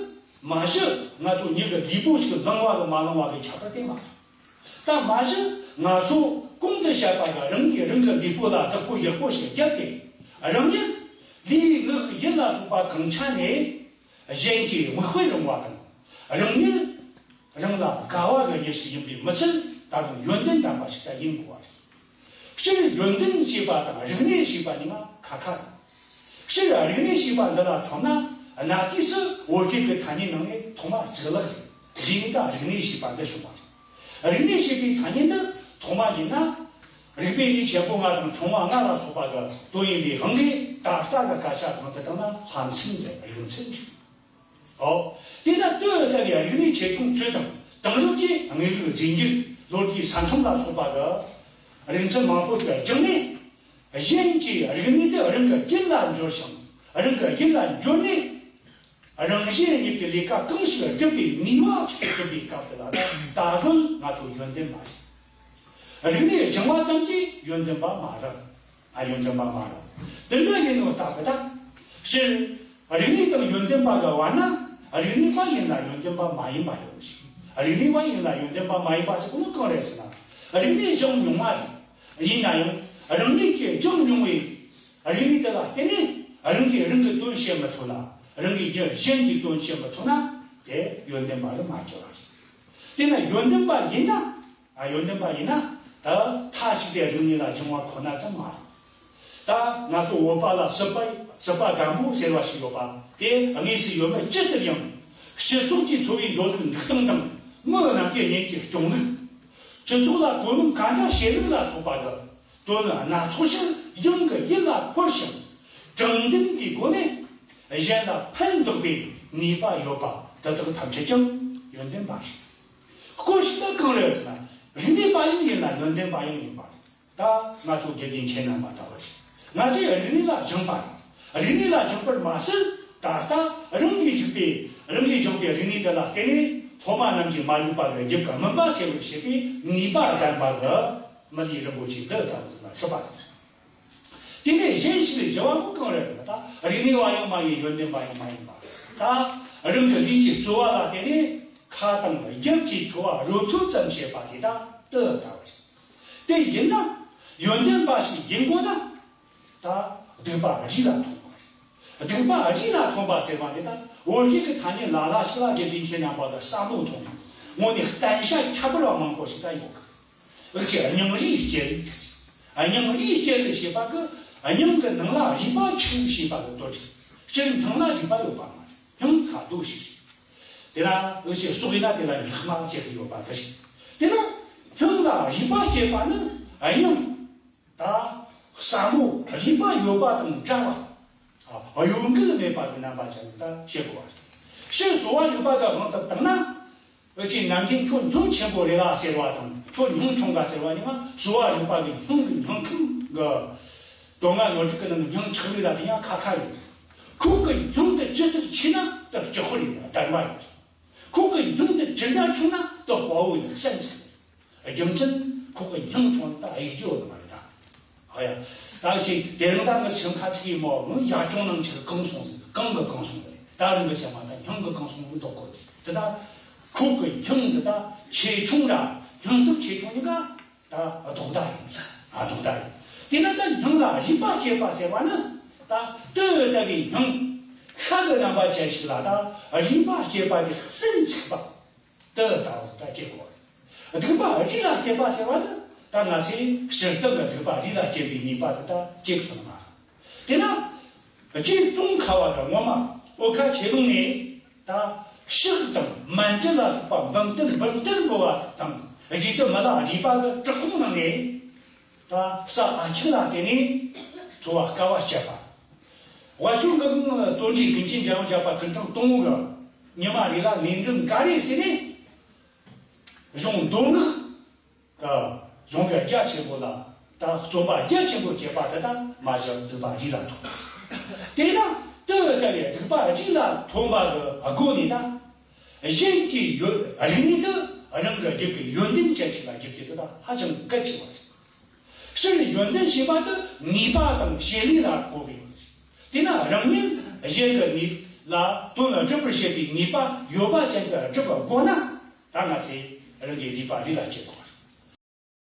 མ་གཞི་ང་ཚོ་མྱི་གི་ལུས་པོ་ཞིག་ལང་བ་གི་མ་ལང་བ་གི་ཁྱད་པར་དེ་མ་རེད། ད་མ་གཞི་ང་ཚོ་ གོང་དུ་བཤད་པ་གི་རང་གིས་རང་གི་ལུས་པོ་ལ་བདག་པོ་ཡག་པོ་ཞིག་བརྒྱབ་སྟེ། རང་ཉིད་ལུས་ངག་ཡིད་ལ་སོགས་པ་གང་ཆ་ནས་གཞན་གྱི་མིག་དཔེ་རུང་བ་དང་། རང་ཉིད་རང་ལ་དགའ་བ་གི་མྱི་ཞིག་ཡིན་པའི་མི་ཚད་ད་དུང་ཡོན་ཏན་ལྡན་པ་ཞིག་ད་ཡིན་དགོས་པ་རེད། སྤྱིར་ཡོན་ཏན་ཞེས་པ་དང་རིག་གནས་ཞེས་པ་གཉིས་ཀ་ཁ་ཁ་རེད། སྤྱིར་རིག་གནས་ཞེས་པ་འདི་ལ་མཚོན་ན། གནའ་དུས་སུ་བོད་བརྒྱུད་ཀྱི་ཐ་སྙད་ནང་ནས་ཐོག་མ་གཙུག་ལག་རེད། དེ་ནས་ད་རིག་གནས་ཞེས་པ་འདི་བྱུང་བ་རེད། རིག་གནས་ཞེས་པའི་ཐ་སྙད་འདི་ཐོག་མ་ཡིན་ན། རིག་པའི་གནས་ཆེན་པོ་ལྔ་དང་ཕྲེང་བ་ལྔ་ལ་སོགས་པ་གི་དོན་ཡིན་པའི་དབང་གིས། ད་ལྟ་གི་སྐད་ཆ་གང་དུ་བཏང་ན་ལྷ་མཚན་ཟེར། རིག་མཚན་ཞུ། ཨོ། དེ་ལྟར་དུ་ལྟ་བའི་རིག་གནས་ཆེ་ཆུང་བཅུ་དང་། དེང་རབས་ཀྱི་དངོས་ལུགས་རྫས་འགྱུར། ལོ་རྒྱུས་ས་མཚམས་ལ་སོགས་པ་གི་རིག་མཚན་མང་པོ་ཞིག་སྦྱངས་ནས། གཞན་གྱི་རིག་གནས་དེ་རང་གི་རྒྱུད་ལ་འབྱོར་ཞིང་། རང་གི་རྒྱུད་ལ་འབྱོར་ནས། རང་གཞན་གཉིས་ཀྱི་ལས་ཀ་གང་ཞིག་སྒྲུབ་པའི་ནུས་པ་ཅིག་ཐོན་པའི་སྐབས་དེ་ལ། ད་གཟོད་ང་ཚོ་ཡོན་ཏན་མ་རེད། རིག་གནས་སྦྱང་བ་ཙམ་གྱིས་ཡོན་ཏན་པ་མ་རེད། ཨ། ཡོན་ཏན་པ་མ་རེད། དེ་འདྲ་ཡིན་ནོ་ད་གི་ད། སྤྱིར་རིག་གནས་དང་ཡོན་ཏན་པ་གི་བར་ན། རིག་གནས་པ་ཡིན་ན་ཡོན་ཏན་པ་མ་ཡིན་པ་ཡོད་མི་ཤེས། རིག་གནས་པ་ཡིན་ན་ཡོན་ཏན་པ་མ་ཡིན་པ་ཟེར་གོ་ནོ་གང་རེད་ཟེར་ན། རིག་གནས་སྦྱངས་མྱོང་བ་རེད། ཡིན་ན་ཡང་རང་ཉིད་ཀྱིས་སྦྱངས་མྱོང་བའི་རིག་གནས་དེ་ལ་བརྟེན་ནས་རང་གིས་རང་གི་དོན་བྱེད་མི་ཐུབ་ལ། རང་གིས་གཞན་གྱི་དོན་བྱེད་མི་ཐུབ་ན། དེ་ཡོན་ཏན་པ་ལ་མ་གྱུར་བ་རེད། དེས་ན་ཡོན་ཏན་པ་ཡིན་ན། ཨ། ཡོན་ཏན་པ་ཡིན་ན། ད་མཐའ་གཅིག་ཏུ་རིག་གནས་ལ་སྦྱང་བ་ཁོ་ན་ཙམ་མ་རེད། ད་ང་ཚོ་བོད་པ་ལ་སྲིད་པ། སྲིད་པ་སྒམ་པོ་ཟེར་བ་ཞིག་ཡོད་པ་དེ། དངོས་སུ་ཡོད་མེད་ཅི་ལྟར་ཡང་། སྤྱི་ཚོགས་ཀྱི་འཚོ་བའི་འགྲོ་ལུགས་འདུག་སྟངས་དང་། མི་རྣམས་ཀྱི་ཉིན་གྱི་སྐྱོང་ལུགས། སྤྱི་ཚོགས་ལ་གོ་ནོར་ག་འདྲ་བྱེད་ལུགས་ལ་སོགས་པ་གི་དོན་སྣ་ཚོགས་ཤིག་ཡང་གི་ཡིད་ལ་འཁོར་ཞིང་། དྲང་བདེན་གྱི་སྒོ་ནས་གཞན་ལ་ཕན་འདོགས་པའི་ནུས་པ་ཡོད་པ་དེ་དག་ཐམས་ཅད་ཀྱང་ཡོན་ཏན་པ་རེད། སྐོར་ཞིག་ད་གང་རེད་ཟེར་ན། རིག་གནས་པ་ཡང་ཡིན་ལ་ཡོན་ཏན་པ་ཡང་ཡིན་པ་རེད། ད་ང་ཚོ་དགེ་རྒན་ཁྱེད་རྣམ་པ་ལྟ་བུ་རེད། ང་ཚོས་རིག་གནས་ལ་སྦྱངས་པ་རེད། རིག་གནས་ལ་སྦྱངས་པར་མ་ཟད། ད་ལྟ་རང་གིས་སྦྱངས་པའི། རང་གིས་སྦྱངས་པའི་རིག་གནས་དེ་ལ་བརྟེན་ནས། སློབ་མ་རྣམས་ཀྱིས་མ་ལུས་པ་ལ་རྒྱུད་ཀྱི་སྨིན་པ་འཚོལ་བར་བྱེད་པའི་ནུས་པ་ལྡན་པ་གི་མི་ལུས་རིན་པོ་ཆེ་འདི་ལྟ་བུ་ལ་སྤྱོད་པ་རེད། དེ་ནས་གཞན་ཞིག་ལས་བྱ་བ་པོ་གང་རེད་ཟེར་ན། ད་རིག་གནས་པ་ཡང་མ་ཡིན། ཡོན་ཏན་པ་ཡང་མ་ཡིན་པ། ད་རང་གི་ལུས་ཀྱི་རྩོལ་བ་ལ་བརྟེན་ནས་ཁ་དང་རྒྱབ་ཀྱི་འཚོ་བ་རོལ་ཐུབ་ཙམ་བྱེད་པ་དེ་ད་དེ་ལྟ་བུ་རེད། དེ་ཡིན་ན་ཡོན་ཏན་པ་ཞིག་ཡིན་དགོས་ན། ད་སྡིག་པ་རིགས་ལ་ཐོན་པ་རེད། སྡིག་པ་རིགས་ལ་ཐོན་པ་ཟེར་བ་དེ་ད་བོད་བརྒྱུད་ཀྱི་ཐ་སྙད་ལ་ལ་ཞིག་ལ་དགེ་འདུན་ཁྱེད་རྣམ་པ་ལ་བསམ་བློ་ཐོངས་ན། དངོས་གནས་བསྟན་བྱ་ཁྱད་པར་བ་མང་པོ་ཞིག་ད་ཡོད་གི། འུ་ཅག་གི་སྙིང་རུས་བསྐྱེད་ལུགས་དེ། སྙིང་རུས་བསྐྱེད་ལུགས་ཞེས་པ་གི་སྙིང་གི་ནང་ལ་རུས་པ་འཁྲུངས་ཞེས་པ་གི་དོན་རེད། སྤྱིར་སྙིང་ལ་རུས་པ་ཡོད་པ་མ་རེད། སྙིང་ཁ་རྡོ་ཞིག་རེད། དེ་ལ་འུ་ཅག་སྲོག་ཡིན་ན་དེ་ལ་སྙིགས་མ་ཟེར་གི་ཡོད་པ་འདི་རེད། དེ་ལ་སྙིང་ལ་རུས་པ་སྐྱེས་པ་ནི་སྙིང་། ད་ཟབ་མོ་རུས་པ་ཡོད་པ་དང་འདྲ་བ། ཨ། གཡོ་འགུལ་མེད་པ་གི་རྣམ་པ་ཅན་ད་བཤད་དགོས་པ་རེད། སྤྱིར་གསོ་བ་རིག་པ་གི་དབང་དུ་བཏང་ན། འུ་ཅག་ནམ་རྒྱུན་ཁྱོད་སྙིང་ཆེན་པོ་རེད་ལ་ཟེར་བ་དང་། ཁྱོད་སྙིང་ཆུང་ག་ཟེར་བ་ཡིན་ན། གསོ་བ་རིག་པ་གི་སྙིང་གི་སྙིང་ཁུང་གི་མདོ་སྔགས་ནོར་བྲིས་ཀྱི་ནང་སྙིང་ཆགས་ལུགས་ལ་དེ་ཡང་ཁ་ཁ་ཡོད། ཁོག་གི་སྙིང་དེ་ཇི་ལྟར་ཆེ་ན་དེ་ལྕགས་ཕོར་ཡིན། ལྡན་པ་ཡིན། ཁོག་གི་སྙིང་དེ་ཇི་འདྲ་ཆུང་ན་དེ་དཔའ་བོ་ཡིན། སེམས་ཚེགས། རྒྱུ་མཚན་ཁོག་གི་སྙིང་ཆུང་ན་ད་ཡིད་རྒྱུ་ཡོད་མ་རེད་ད། ཨ་ཡ། ད་ཅིག་དེ་རིང་ད་ངའི་སེམས་ཁ་ཚིག་གི་མོ་ཡར་ཅུང་ནང་ཆེ་གང་སོང་ཟེར། གང་གི་གང་སོང་རེད། ད་རིང་གི་སེམས་མ་ད་སྙིང་གི་གང་སོང་གི་འདུག་གོ། དེ་ད་ཁོག་གི་སྙིང་དེ་ད་ཆེ་ཆུང་ར། སྙིང་སྟོབས་ཆེ་ཆུང་གཉིས་ཀ་ད་རྡོག་རྡ་ཡིན། ཨ། རྡོག་རྡ་ཡིན། དེས་ན་ད་སྙིང་ལ་རུས་པ་སྐྱེས་པ་ཟེར་བ་ནི། ད་ལྟོས་ལྟ་བུའི་སྙིང་ཤ་གི་རྣམ་པ་ཅན་ཞིག་ལ་ད་རུས་པ་སྐྱེས་པ་དེ་སེམས་ཚེགས་པ། དེ་ལྟ་བུ་ད་སྐྱེ་དགོས། སྡིག་པ་རིགས་ལ་སྐྱེས་པ་ཟེར་བ་ནི་ད་ང་ཚོས་སྤྱིར་བཏང་གི་སྡིག་པ་རིགས་ལ་སྐྱེ་བའི་ནུས་པ་དེ་ད་སྐྱེ་ཐུབ་མ་རེད། དེས་ན་རྗེ་ཙོང་ཁ་པ་གིས་ངོ་མ་འོལ་ཁ་ཆོས་ལུང་ནས་ད་ཕྱག་དང་མཎྜལ་ལ་སོགས་པ་འབུམ་སྡེ་འབུམ་སྡེ་འབུལ་བ་དང་། རྗེ་བཙུན་མི་ལ་རས་པ་གི་བྲག་ཁུང་ནང་ནས་ད་ས་ཨ་ཆག་ལ་བརྟེན་ནས་འཚོ་བ་དཀའ་བ་སྤྱད་པ། དབལ་ཕྱུག་ངག་དབང་བརྩོན་འགྲུས་ཀུན་གྱི་འཇམ་དབྱངས་བཞད་པ་ཀུན་ཀྲང་དང་པོ་གིས་ཉི་མ་རེ་ལ་ལས་འགུལ་འགའ་རེ་བྱས་ནས། གཞུང་མདོ་སྔགས་ཀྱི་གཞུང་གི་རྒྱ་ཆེན་པོ་ལ་ད་རྩོད་པ་རྒྱ་ཆེན་པོ་བྱས་པ་དེ་ད་མ་གཞི་སྡིག་པ་རིགས་ལ་ཐོན། དེས་ན་དེ་ལྟ་བུའི་སྡིག་པ་རིགས་ལ་ཐོན་པ་གི་སྒོ་ནས་ད་གཞན་གྱི་ཡོན། རིག་གནས་དེ་རང་གི་རྒྱུད་ཀྱི་ཡོན་ཏན་ཅན་ཞིག་ལ་འགྱུར་རྒྱུ་དེ་ད་ཧ་ཅང་གལ་ཆེ་བ་རེད། སྤྱིར་ཡོན་ཏན་ཞེས་པ་དེ་ནུས་པ་དང་བྱེད་ལས་ལ་གོ་བའི་ཡོད་རེད། དེས་ན་རང་ཉིད་གཞན་གྱི་ནུས་ལ་དོན་སྒྲུབ་པར་བྱེད་པའི་ནུས་པ་ཡོད་པ་ཅན་དུ་སྒྲུབ་དགོས་ན། ད་ང་ཚོས་རང་གི་སྡིག་པ་རིགས་ལ་སྐྱེ་དགོས།